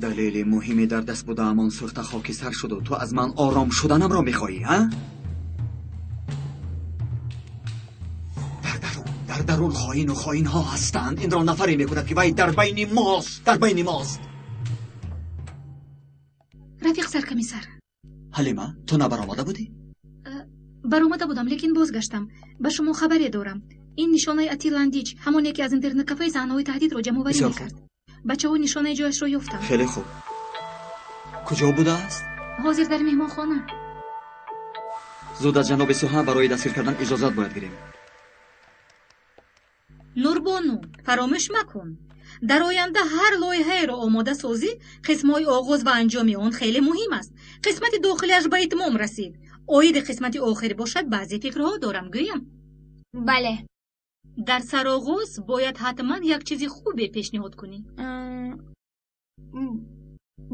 Далели муҳиме дар даст будаам, он сӯхта хокистар шуду ту аз ман ором шуданамро мехоҳӣ, а? Дар дарун хоину хоинҳо ҳастанд. Инро нафаре мекунад ки вай дар байни мост, дар байни мост. Рафиқ саркомиссар. Ҳалима, ту набаромада будӣ? Баромада будам, лекин бозгаштам. Ба шумо хабаре дорам. Ин нишонаи Атил Ландич, ҳамоне ки аз интернет-кафеи саҳнаҳои таҳдидро ҷамъоварӣ мекард. Бачаҳо нишонаи ҷояшро ёфтанд. Хеле хуб. Куҷо будааст? Ҳозир дар меҳмонхона. Зуд аз ҷаноби Суҳан барои дастгир кардан иҷозат бояд гирем. Нурбону, фаромӯш макун. Дар оянда ҳар лоиҳаеро омода созӣ, қисмҳои оғоз ва анҷоми он хеле муҳим аст. Қисмати дохилиаш ба итмом расид. Оиди қисмати охир бошад, баъзе фикрҳо дорам, гӯям. Бале. Дар сароғоз бояд ҳатман як чизи хубе пешниҳод кунӣ.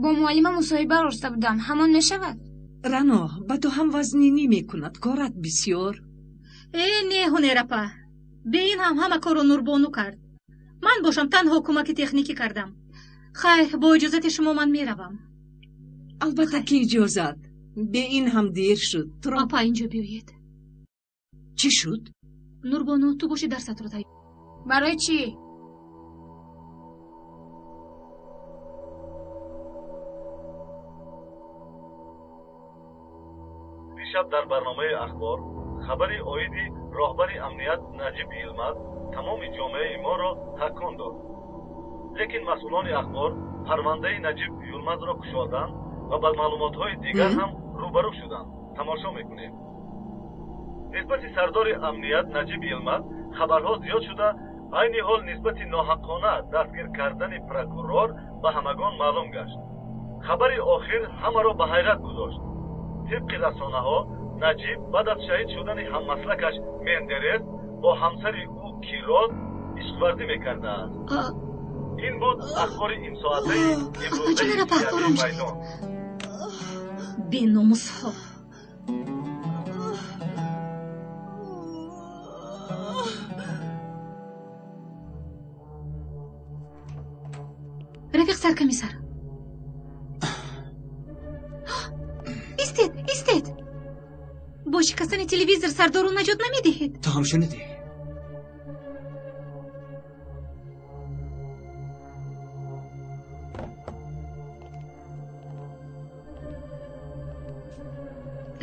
Бо муаллима мусоҳиба роста будам, ҳамон мешавад? Рано, ба ту ҳам вазнинӣ мекунад, корат бисёр. Э, не, Ҳунерапа, бе ин ҳам ҳама корро Нурбону кард. Ман бошам танҳо кӯмаки техникӣ кардам. Хайр, бо иҷозати шумо ман меравам. Албатта ки иҷозат. Бе ин ҳам дер шуд. Туро Апа, инҷо биёед. Чӣ шуд? Нурбону, ту боши дарсатро тайёр. Барои чӣ? Дишаб дар барномаи ахбор хабари оиди роҳбари амният Наҷиб Йилмаз тамоми ҷомеаи моро такон дод. Лекин масъулони ахбор парвандаи Наҷиб Йилмазро кушоданд ва ба маълумотҳои дигар ҳам рӯбарӯ шуданд. Тамошо мекунем. Нисбати сардори амният Наҷиб Йилмаз хабарҳо зиёд шуда, айни ҳол нисбати ноҳаққона дастгир кардани прокурор ба ҳамагон маълум гашт. Хабари охир ҳамаро ба ҳайрат гузошт. Тибқи расонаҳо, Наҷиб баъд аз шаҳид шудани ҳаммаслакаш Мендерес бо ҳамсари ӯ Кироз ишқварзӣ мекардааст. Ин буд ахбори имсоатаи имрӯзаи майдон. Беномусҳо. Рафиқ саркомиссар. Истед, истед. Бо шикастани телевизор сардору наҷот намедиҳед. Ту ҳам шунидӣ?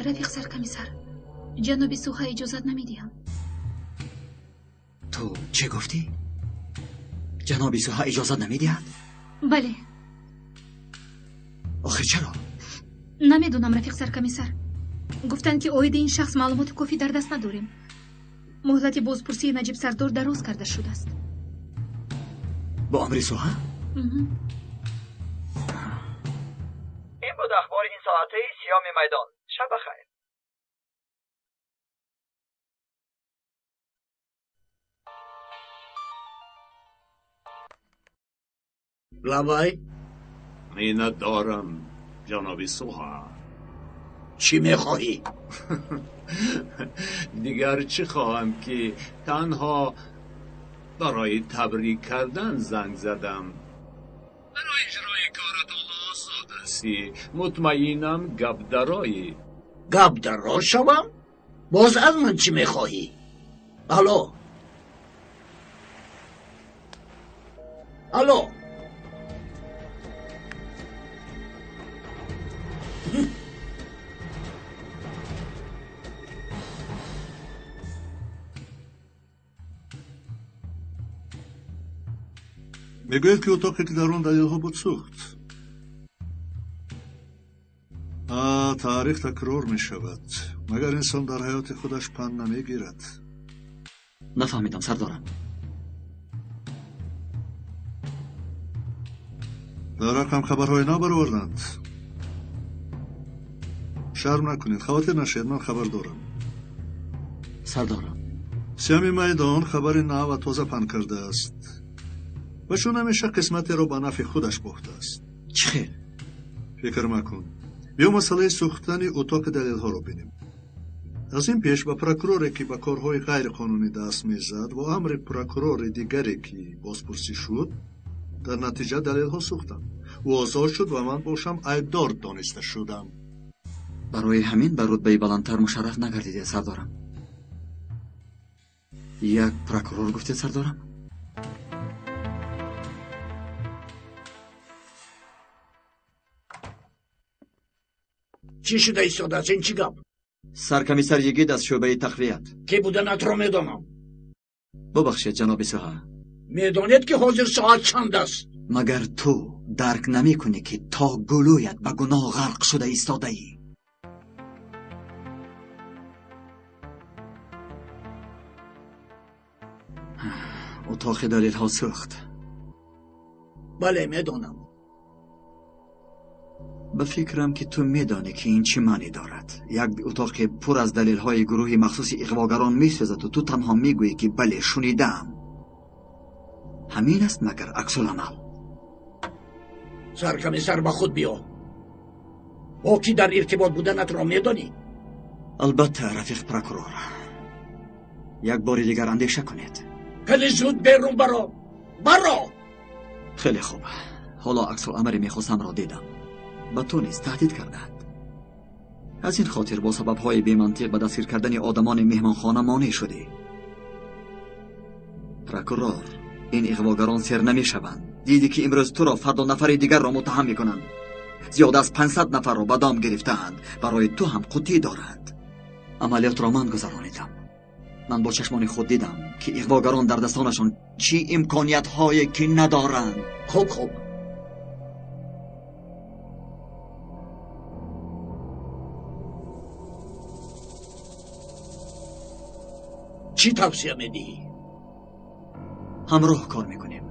Рафиқ саркомиссар, ҷаноби Суҳа иҷозат намедиҳам. Ту чӣ гуфтӣ? Ҷаноби Суҳа иҷозат намедиҳад? Бале. Охир чаро? Намедонам, рафиқ саркомиссар. Гуфтанд, ки оиди ин шахс маълумоти кофӣ дар даст надорем. Муҳлати бозпурсии Наҷиб сардор дароз карда шудааст. Бо амри Суҳа? Ин буд ахбори ин соатаи сиёми майдон. Шаб бахайр. Лабай? Миннатдорам, ҷаноби Суҳа. Чӣ мехоҳӣ? Дигар чӣ хоҳам, ки танҳо барои табрик кардан занг задам. Барои иҷрои коратон озод ҳастӣ. Мутмаинам, гап дароӣ. Гап даро шавам? Боз аз ман чӣ мехоҳӣ? Алло, алло. Мегӯяд, ки утоқе ки дар он далелҳо буд сӯхт. Таърих такрор мешавад. Магар инсон дар ҳаёти худаш панд намегирад? Нафаҳмидам, сардорам. Дар рақам хабарҳои нав бароварданд. Шарм накунед, хавотир нашавед, ман хабар дорам. Сардорам, сиёми майдон хабари нав ва тоза паҳн кардааст ва чун ҳамеша қисматеро ба нафъи худаш бофтааст. Чӣ хел? Фикр макун. Биё масъалаи сӯхтани утоқи далелҳоро бинем. Аз ин пеш ба прокуроре, ки ба корҳои ғайриқонунӣ даст мезад, бо амри прокурори дигаре, ки бозпурсӣ шуд, дар натиҷа далелҳо сӯхтанд. Ӯ озод шуд ва ман бошам айбдор дониста шудам. Барои ҳамин ба рутбаи баландтар мушарраф нагардидед, сардорам. Як прокурор гуфтед, сардорам? Чӣ шуда истодааст? Ин чӣ гап? Саркомиссар Йигит аз шӯъбаи тақвият. Ки буданатро медонам. Бубахшед, ҷаноби Суҳа. Медонед, ки ҳозир соат чанд аст? Магар ту дарк намекунӣ, ки то гулӯят ба гуноҳ ғарқ шуда истодаӣ? Утоқи далелҳо сӯхт. Бале, медонам. Ба фикрам ки ту медонӣ ки ин чӣ маънӣ дорад. Як утоқи пур аз далелҳои гурӯҳи махсуси иғвогарон месӯзаду ту танҳо мегӯӣ ки бале, шунидаам. Ҳамин аст магар аксуламал? Саркомиссар, ба худ биё. Бо кӣ дар иртибот буданатро медонӣ? Албатта, рафиқ прокурор. Як бори дигар андеша кунед. Хеле зуд берун баро. Баро! Хеле хуб. Ҳоло аксуламаре мехостамро дидам. Ба ту низ таҳдид кардаанд. Аз ин хотир бо сабабҳои бемантиқ ба дастгир кардани одамони меҳмонхона монеъ шудӣ. Прокурор, ин иғвогарон сер намешаванд. Дидӣ ки имрӯз туро, фардо нафари дигарро муттаҳам мекунанд. Зиёда аз 500 нафарро ба дом гирифтаанд. Барои ту ҳам қуттӣ доранд. Амалиётро ман гузаронидам. Ман бо чашмони худ дидам ки иғвогарон дар дастонашон чӣ имкониятҳое ки надоранд. Хуб, хуб. Чӣ тавсия медиҳӣ? Ҳамроҳ кор мекунем.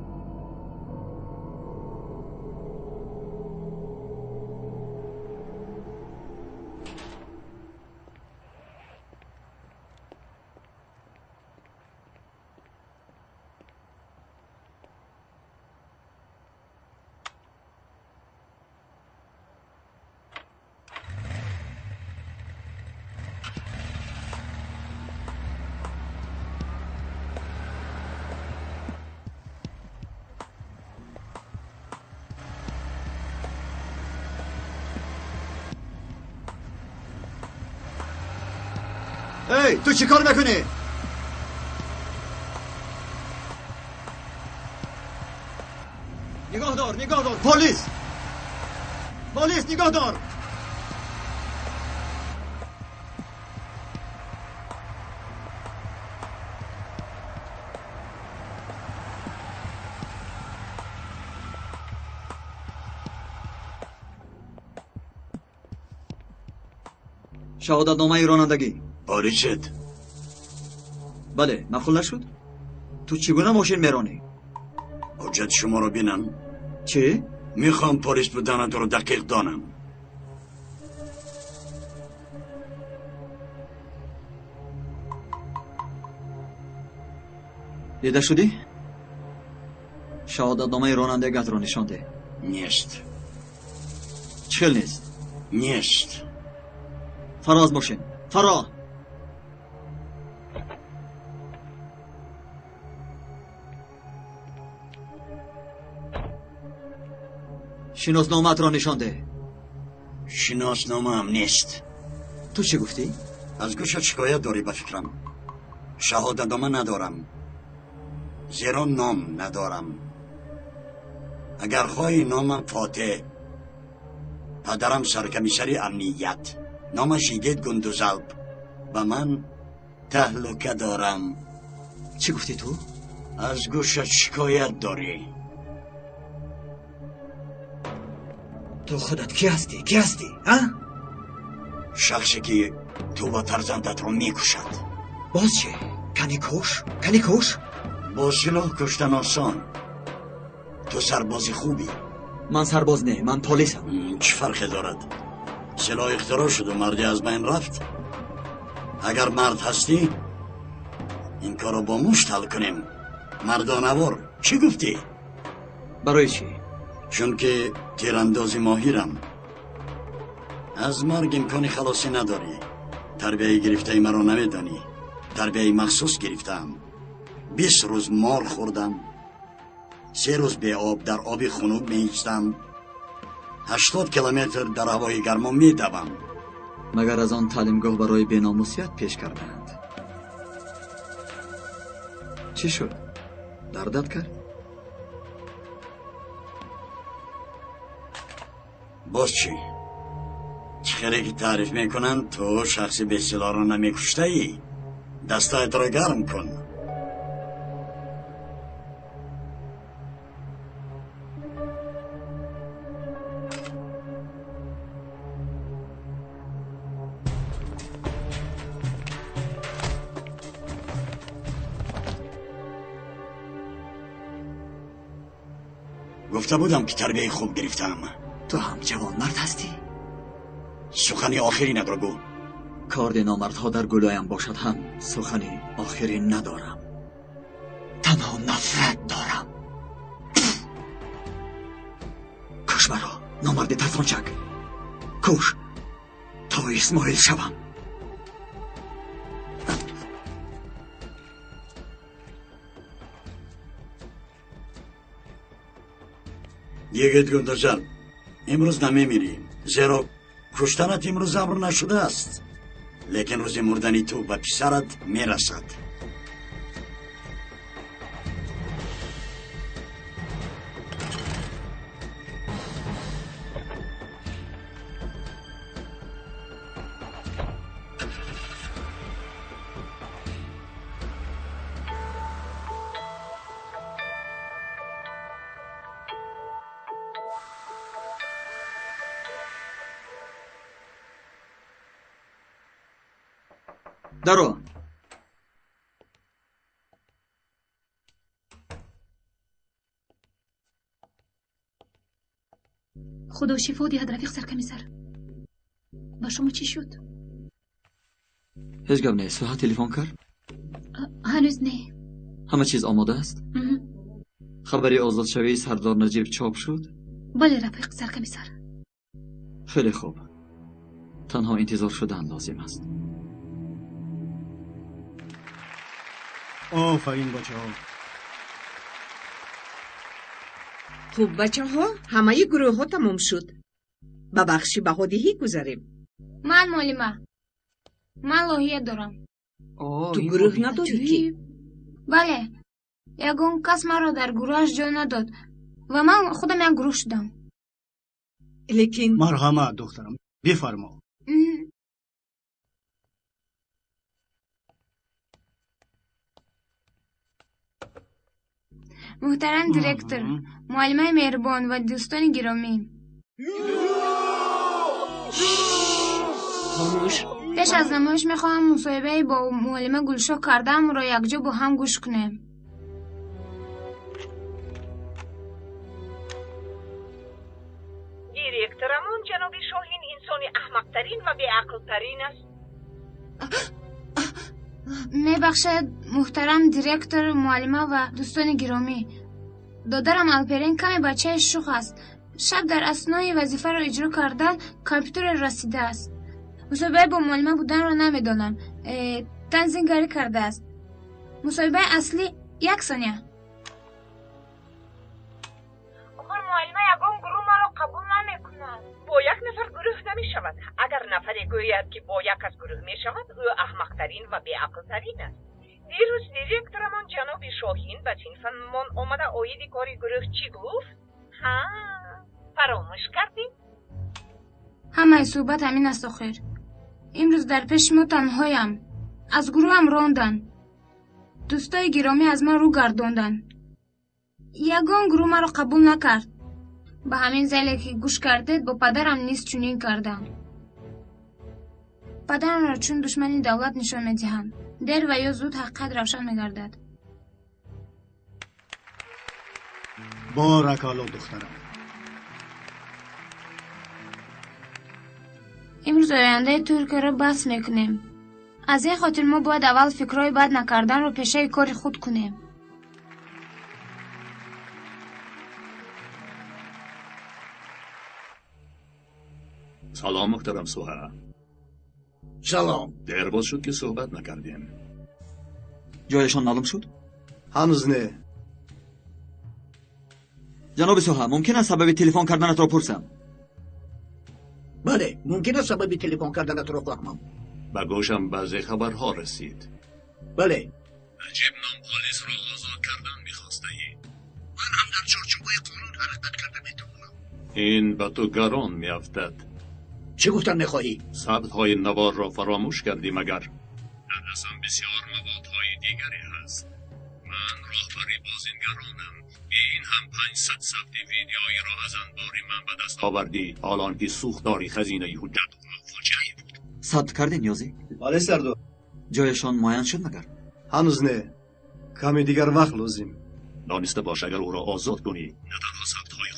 ای تو چی کار میکنی؟ نگاه دار، نگاه دار، پلیس، پلیس، نگاه دار. шаҳодатномаи ронандагӣ. Боричет. Бале, маъқул нашуд? Ту чӣ гуна мошин меронӣ? Ҳуҷҷати шуморо бинам. Чӣ? Мехоҳам полис буданатро дақиқ донам. Дида шудӣ? Шаҳодатномаи ронандагиатро нишон деҳ. Нест. Чӣ хел нест? Нест. Фаро аз мошин. Фаро! Шиносномаатро нишон деҳ. Шиносномаам нест. Ту чӣ гуфтӣ? Аз гӯшат шикоят дорӣ ба фикрам. Шаҳодатнома надорам, зеро ном надорам. Агар хоҳӣ, номам Фотеҳ, падарам саркомиссари амният, номаш Йигит Гундузалп. Ба ман таҳлука дорам. Чӣ гуфтӣ ту? Аз гӯшат шикоят дорӣ. Ту худат кӣ ҳастӣ? Кӣ ҳастӣ? А? Шахсе ки ту ва фарзандатро мекушад. Боз чӣ? Кани куш? Кани куш? Бо силоҳ куштан осон. Ту сарбози хубӣ. Ман сарбоз не, ман полисам. Чӣ фарқе дорад? Силоҳ ихтироъ шуду марде аз байн рафт. Агар мард ҳастӣ, ин корро бо мушт ҳал кунем. Мардонавор, чӣ гуфтӣ? Барои чӣ? Чунки тирандози моҳирам. Аз марг имкони халосӣ надорӣ. Тарбияи гирифтаи маро намедонӣ. Тарбияи махсус гирифтаам. 20 рӯз мор хӯрдам. 3 рӯз беоб дар оби хунук меистам. 80 километр дар ҳавои гармо медавам. Магар аз он таълимгоҳ барои беномусият пеш кардаанд? Чӣ шуд? Дардат кард? Боз чӣ? Чӣ хеле ки таъриф мекунанд, ту шахси бесилоҳро намекуштаӣ. Дастҳоятро гарм кун. Гуфта будам ки тарбияи хуб гирифтаам. Ту ҳам ҷавонмард ҳастӣ? Сухани охиринатро гӯ. Корди номардҳо дар гулоям бошад ҳам сухани охирин надорам. Танҳо нафрат дорам. Куш маро, номарди тарсончак. Куш то Исмоил шавам. Йигит Гундажан, имрӯз намемирӣ, зеро куштанат имрӯз амр нашудааст. Лекин рӯзи мурдани ту ба писарат мерасад. Даро. Худо шифо диҳад, рафиқ саркомиссар. Ба шумо чӣ шуд? Ҳеҷ гап не. Суҳа телефон кард? Ҳанӯз не. Ҳама чиз омода аст? Хабари озодшавии сардор Наҷиб чоп шуд? Бале, рафиқ саркомиссар. Хеле хуб. Танҳо интизор шудан лозим аст. Офарин бачаҳо. Хуб бачаҳо, ҳамаи гурӯҳҳо тамом шуд. Ба бахши баҳодиҳӣ гузарем. Ман муаллима. Ман лоҳия дорам. Ту гурӯҳ надорӣ ки? Бале, ягон кас маро дар гурӯҳаш ҷой надод ва ман худам як гурӯҳ шудам. Лекин марҳамат духтарам, бифармо. Муҳтарам директор, муаллимаи меҳрубон ва дӯстони гиромӣ. Хомӯш. Пеш аз намоиш мехоҳам мусоҳибаи бо муаллима Гулшоҳ кардаамро якҷо бо ҳам гӯш кунем. Директорамон ҷаноби Шоҳин инсони аҳмақтарин ва беақлтарин аст. Мебахшед, муҳтарам директор, муаллима ва дӯстони гиромӣ. Додарам Алперин каме бачаи шух аст. Шаб дар аснои вазифаро иҷро кардан компютерро расидааст. Мусоҳибаи бо муаллима буданро намедонам. Танзингарӣ кардааст. Мусоҳибаи аслӣ як сония. Охир муаллима ягон гурӯҳ маро қабул намекунад. Бо як нафар гурӯҳ намешавад. Агар нафаре гӯяд, ки бо як кас гурӯҳ мешавад, ӯ аҳмақтарин ва беақлтарин аст. Дирӯз директорамон ҷаноби Шоҳин ба синфамон омада оиди кори гурӯҳ чӣ гуфт? Ҳа, фаромӯш кардӣ? Ҳамаи суҳбат ҳамин аст охир. Имрӯз дар пеши мо танҳоям. Аз гурӯҳам ронданд. Дӯстои гиромӣ аз ман рӯ гардонданд. Ягон гурӯҳ маро қабул накард. Ба ҳамин зале ки гӯш кардед, бо падарам низ чунин кардам. Падарамро чун душмани давлат нишон медиҳанд. Дер ва ё зуд ҳақиқат равшан мегардад. Боракалло духтарам. Имрӯз ояндаи Туркияро баҳс мекунем. Аз ин хотир мо бояд аввал фикрҳои бад накарданро пешаи кори худ кунем. Салом муҳтарам Суҳа. Салом. Дер боз шуд ки суҳбат накардем. Ҷояшон маълум шуд? Ҳанӯз не. Ҷаноби Суҳа, мумкин аст сабаби телефон карданатро пурсам? Бале, мумкин аст сабаби телефон карданатро фаҳмам. Ба гӯшам баъзе хабарҳо расид. Бале. Наҷиб ном полисро озод кардан мехостаӣ. Ман ҳам дар чорчӯбаи қонун ҳаракат карда метавонам. Ин ба ту гарон меафтад. Чӣ гуфтан мехоҳӣ? Сабтҳои наворро фаромӯш кардӣ магар? Дар дастам бисёр маводҳои дигаре ҳаст. Ман роҳбари бозингаронам. Би ин ҳам 500 сабти видеоиро аз анбори ман ба даст овардӣ. ҳолон ки сӯхтори хазинаи ҳуҷҷат фоҷиае буд. Сабт кардем ёзӣ? Бале сардор. Ҷояшон муайян шуд магар? Ҳанӯз не. Каме дигар вақт лозим. Дониста бош, агар ӯро озод кунӣ, на танҳо сабтҳои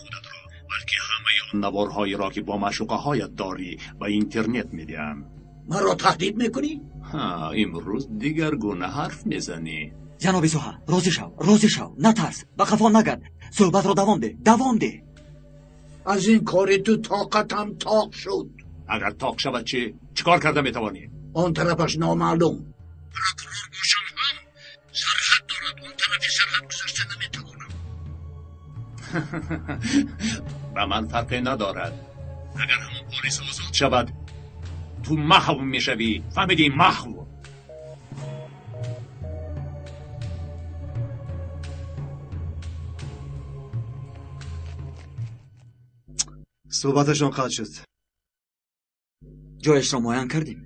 Наворҳоеро ки бо маъшуқаҳоят дорӣ ба интернет медиҳам. Маро таҳдид мекунӣ? Ҳа, имрӯз дигаргуна ҳарф мезанӣ. Ҷаноби Суҳа, розӣ шав, розӣ шав, натарс, ба қафо нагард, суҳбатро давом деҳ, давом деҳ. Аз ин кори ту тоқатам тоқ шуд. Агар тоқ шавад чӣ? Чӣ кор карда метавонӣ? Он тарафаш номаълум. Прокурор бошам ҳам сарҳад дорад, он тарафи сарҳад гузашта наметавонам. Ба ман фарқе надорад. Агар ҳамон полис озод шавад, ту маҳв мешавӣ. Фаҳмидӣ? Маҳв. Суҳбаташон қатъ шуд. Ҷояшро муайян кардем?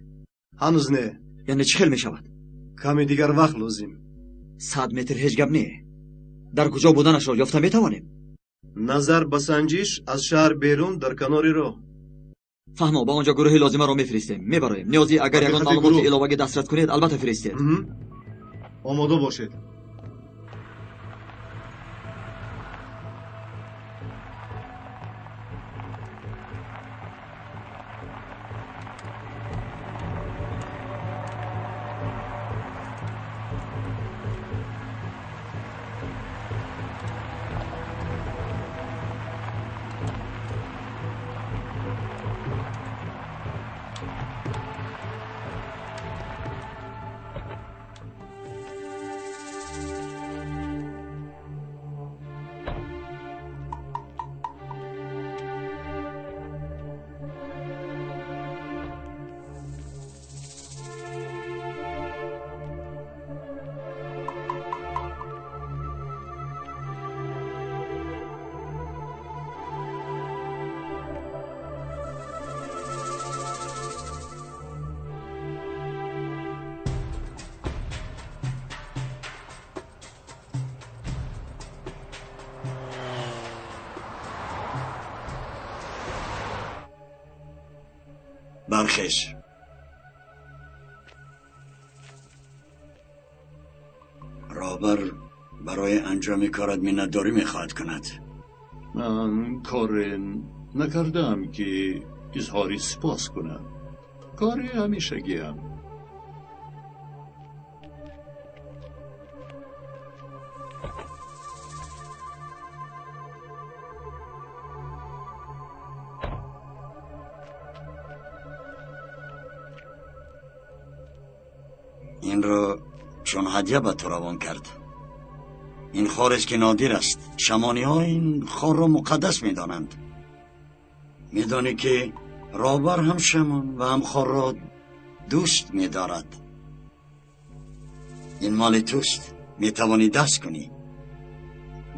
Ҳанӯз не. Яъне чӣ хел мешавад? Каме дигар вақт лозим. 100 метр ҳеҷ гап не. Дар куҷо буданашро ёфта метавонем? Назар ба санҷиш аз шаҳр берун дар канори роҳ. Фаҳмо, ба он ҷо гурӯҳи лозимаро мефиристем. Мебароем. Ниёзӣ агар ягон маълумоти иловагӣ дастрас кунед, албатта фиристед. Омода бошед. Бархез. Роҳбар барои анҷоми корат миннатдорӣ мехоҳад кунад. Ман коре накардаам ки изҳори сипос кунам. Кори ҳамешагиам. Инро чун ҳадя ба ту равон кард. Ин хорест ки нодир аст. Шамониҳо ин хорро муқаддас медонанд. Медонӣ ки роҳбар ҳам шамон ва ҳам хорро дӯст медорад. Ин моли туст, метавонӣ даст кунӣ.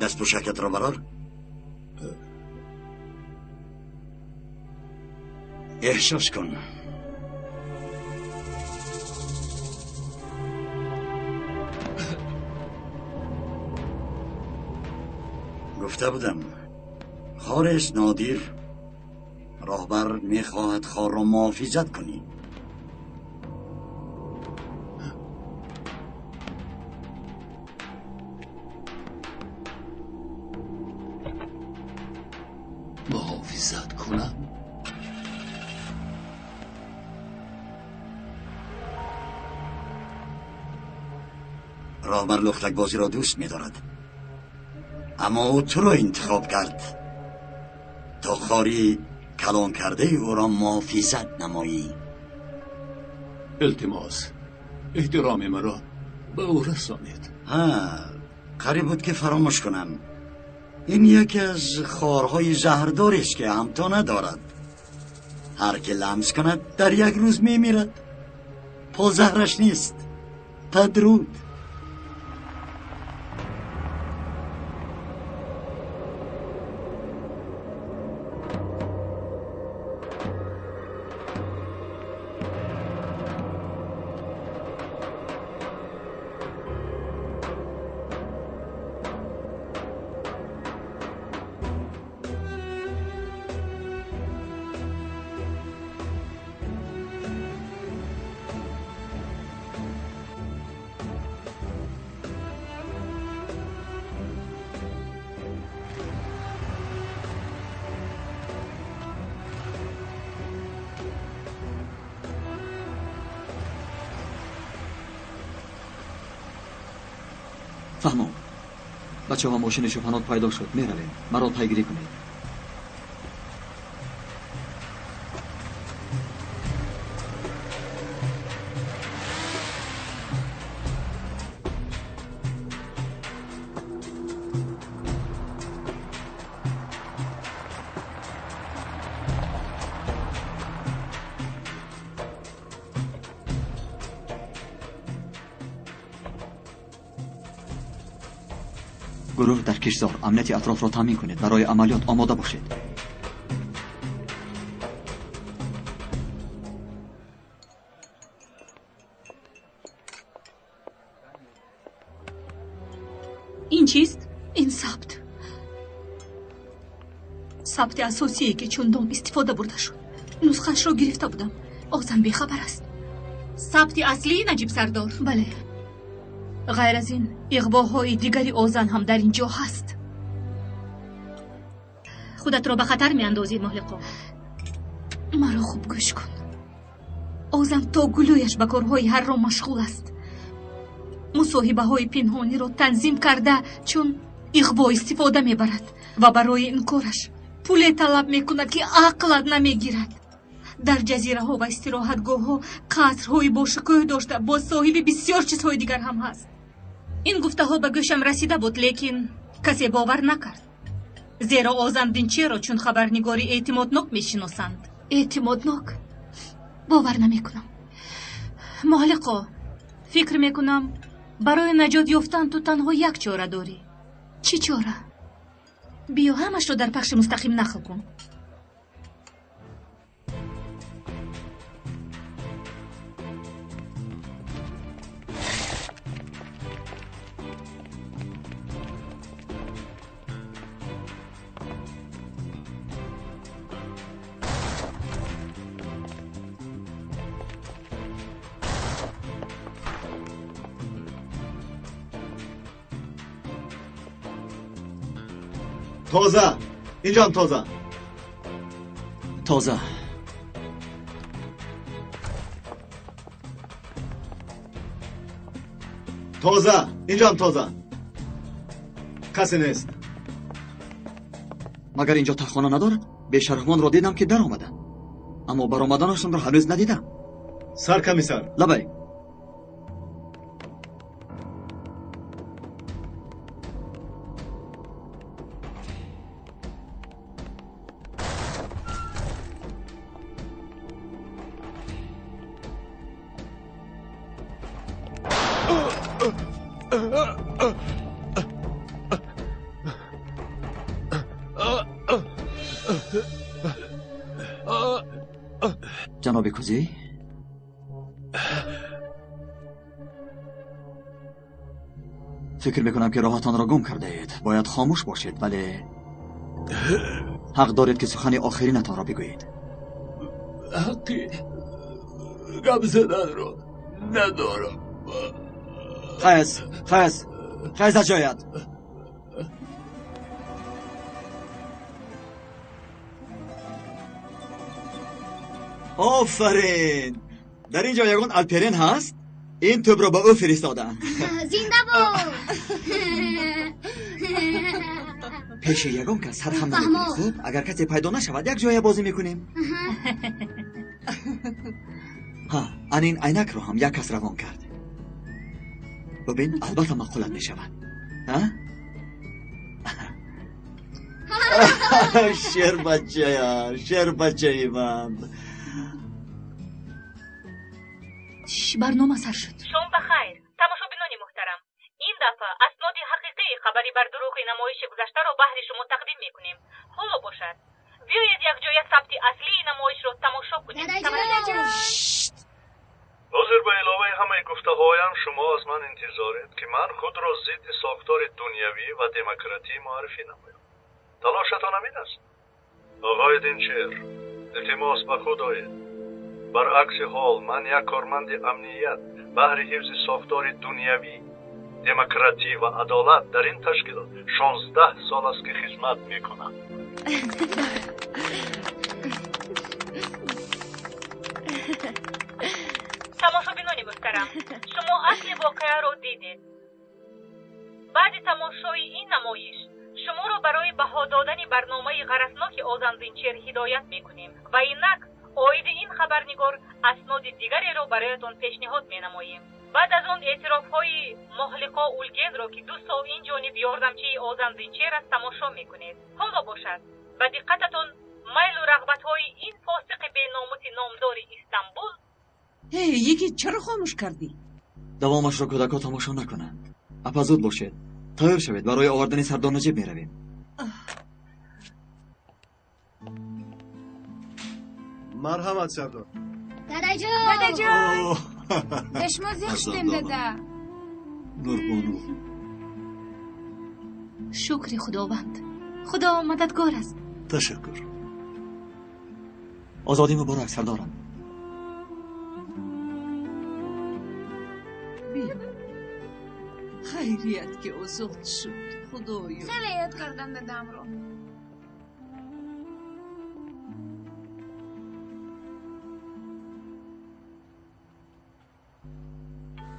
Дастпӯшакатро барор. Эҳсос кун. Гуфта будам, хорест нодир. Роҳбар мехоҳад хорро муҳофизат кунӣ. Муҳофизат кунам? Роҳбар лухтакбозиро дӯст медорад, аммо ӯ туро интихоб кард то хори калон кардаи ӯро муҳофизат намоӣ. Илтимос, эҳтироми маро ба ӯ расонед. Ҳа, қариб буд ки фаромӯш кунам. Ин яке аз хорҳои заҳрдорест ки ҳамто надорад. Ҳар ки ламс кунад дар як рӯз мемирад. Позаҳраш нест. Падруд. Фаҳмом. Бачаҳо, мошини шофанот пайдо шуд. Меравем. Маро пайгирӣ кунед. Гурӯҳ дар киштзор амнияти атрофро таъмин кунед. Барои амалиёт омода бошед. Ин чист? Ин сабт. Сабти асосие ки чундом истифода бурда шуд. Нусхаашро гирифта будам. Озан бехабар аст. Сабти аслии Наҷиб Сардор? Бале. Ғайр аз ин, иғвоҳои дигари Озан ҳам дар ин ҷо ҳаст. Худатро ба хатар меандозӣ, Моҳлиқо. Маро хуб гӯш кун. Озан то гулӯяш ба корҳои ҳарром машғул аст. Мусоҳибаҳои пинҳониро танзим карда, чун иғво истифода мебарад ва барои ин кораш пуле талаб мекунад, ки ақлат намегирад. Дар ҷазираҳо ва истироҳатгоҳҳо қасрҳои бошукӯҳ дошта, бо соҳиби бисёр чизҳои дигар ҳам ҳаст. Ин гуфтаҳо ба гӯшам расида буд, лекин касе бовар накард. Зеро Озан Динчеро чун хабарнигори эътимоднок мешиносанд. Эътимоднок? Бовар намекунам. Моҳлиқо, фикр мекунам, барои наҷот ёфтан ту танҳо як чора дорӣ. Чӣ чора? Биё ҳамашро дар пахши мустақим нақл кун. Тоза, инҷоам тоза. Тоза. Тоза, инҷоам тоза. Касе нест. Магар инҷо таххона надорад? Бешарҳмонро дидам ки даромада, аммо баромаданашонро ҳанӯз надидам. Сар комиссар. Лабай. Ҷаноби Кузӣ, фикр мекунам ки роҳатонро гум кардаед. Бояд хомӯш бошед, вале ҳақ доред ки сухани охиринатонро бигӯед. Ҳаққи гап заданро надорам. Хез, хез, хез аз ҷоят. Офарин! Дар ин ҷо ягон Алперен ҳаст? Ин тӯбро ба ӯ фиристодам. Зинда бод! Пеши ягон кас сархам намекунӣ, хуб? Агар касе пайдо нашавад, як ҷоя бозӣ мекунем. Ҳа, ан ин айнакро ҳам як кас равон кард. Бибин, албатта маъқулат мешавад. Ҳа? Шербачая, шербачаи ман. Барнома сар шуд. Шом ба хайр, тамошобинони муҳтарам. Ин дафъа асноди ҳақиқии хабари бардурӯғи намоиши гузаштаро баҳри шумо тақдим мекунем. Ҳоло бошад, биёед якҷоя сабти аслии намоишро тамошо кунем. Ҳозир ба иловаи ҳамаи гуфтаҳоям шумо аз ман интизоред, ки ман худро зидди сохтори дунявӣ ва демократӣ муаррифӣ намоям. Талошатон ҳамин аст? Оғои Динчер, илтимос ба худ оед. Баръакси ҳол, ман як корманди амният баҳри ҳифзи сохтори дунявӣ, демократӣ ва адолат дар ин ташкилот 16 сол аст ки хизмат мекунам. Тамошобинони муҳтарам, шумо асли воқеаро дидед. тамошои ин намоиш шуморо барои баҳо додани барномаи ғаразноки Озан Динчер ҳидоят мекунем ва инак оиди ин хабарнигор асноди дигареро бароятон пешниҳод менамоем. Баъд аз он эътирофҳои Моҳлиқо Улгенро, ки 2 сол ин ҷониб ёрдамчии Озан Динчер аст, тамошо мекунед. Ҳоло бошад, ба диққататон майлу рағбатҳои ин фосиқи беномуси номдори Истанбул. Эй, йигит, чаро хомӯш кардӣ? Давомашро кӯдакҳо тамошо накунанд. Апа, зуд бошед, тайёр шавед, барои овардани Сардор Наҷиб меравем. Марҳамат, Сардор. Дадаҷон! Дадаҷон! Ба шумо зиқ шудем, дада. Нурбону. Шукри Худованд. Худо мададгор аст. Ташаккур. Озодӣ муборак, сардорам. Хайрият, ки озод шуд, Худоё. Хеле ёд кардам дадамро.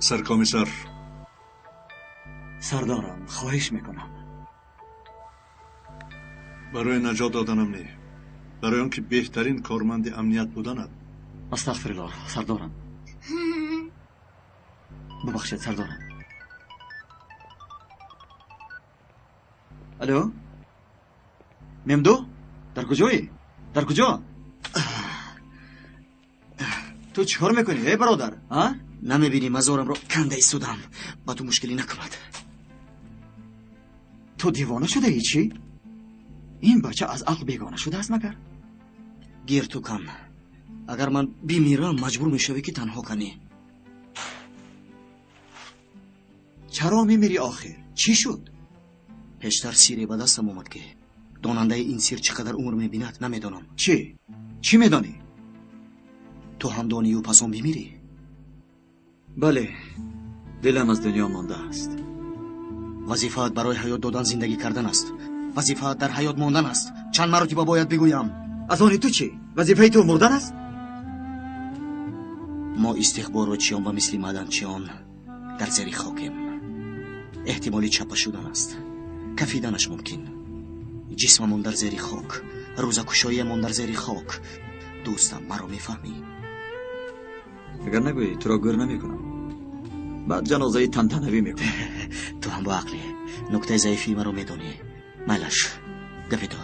Саркомиссар. Сардорам, хоҳиш мекунам. Барои наҷот доданам не, барои он ки беҳтарин корманди амният буданат. Астағфируллоҳ, сардорам. Бубахшед, сардорам. Алло? Мемду? Дар куҷоӣ? Дар куҷо? Ту чӣ кор мекунӣ, эй бародар? А? Намебинӣ, мазорамро канда истодам. Ба ту мушкилӣ накунад. Ту девона шудаӣ чӣ? Ин бача аз ақл бегона шудааст магар? Гир ту кан. Агар ман бимирам, маҷбур мешавӣ ки танҳо канӣ. Чаро мемирӣ охир? Чӣ шуд? Пештар сире ба дастам омад, ки донандаи ин сир чӣ қадар умр мебинад, намедонам. Чӣ? Чӣ медонӣ? Ту ҳам донию пас он бимирӣ? Бале, дилам аз дунё мондааст. Вазифаат барои ҳаёт додан зиндагӣ кардан аст. Вазифаат дар ҳаёт мондан аст. Чанд маротиба бояд бигӯям? Аз они ту чӣ? Вазифаи ту мурдан аст? Мо истихборотчиён ба мисли маъданчиён дар зери хокем. Эҳтимоли чапа шудан аст. Кафиданаш мумкин. Ҷисмамон дар зери хок, рӯзакушоиямон дар зери хок. Дӯстам, маро мефаҳмӣ? Агар нагӯӣ, туро гӯр намекунам. Баъд ҷанозаи тантанавӣ мекунам. Ту ҳам бо ақлӣ. Нуктаи заифии маро медонӣ. Майлаш, гапи ту.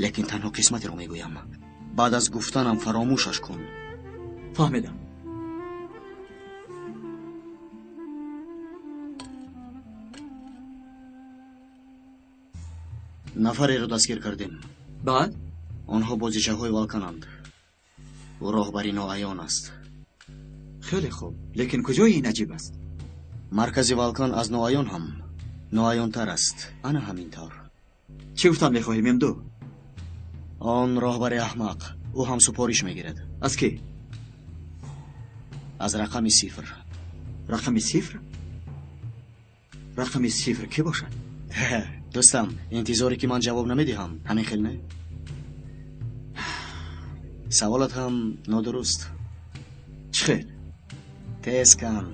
Лекин танҳо қисматеро мегӯям. Баъд аз гуфтанам фаромӯшаш кун. Фаҳмидам. Нафареро дастгир кардем. Баъд? Онҳо бозичаҳои Валкананд. Ӯ роҳбари ноаён аст. Хеле хуб, лекин куҷои ин аҷиб аст? Маркази Валкан аз ноаён ҳам ноаёнтар аст. Ана ҳамин тавр. Чӣ гуфтан мехоҳӣ, Мемду? Он роҳбари аҳмақ. Ӯ ҳам супориш мегирад. Аз кӣ? Аз рақами 0. Рақами 0? Рақами 0 кӣ бошад? Дӯстам, интизоре ки ман ҷавоб намедиҳам, ҳамин хел не? Саволат ҳам нодуруст. Чӣ хел? Тез кан.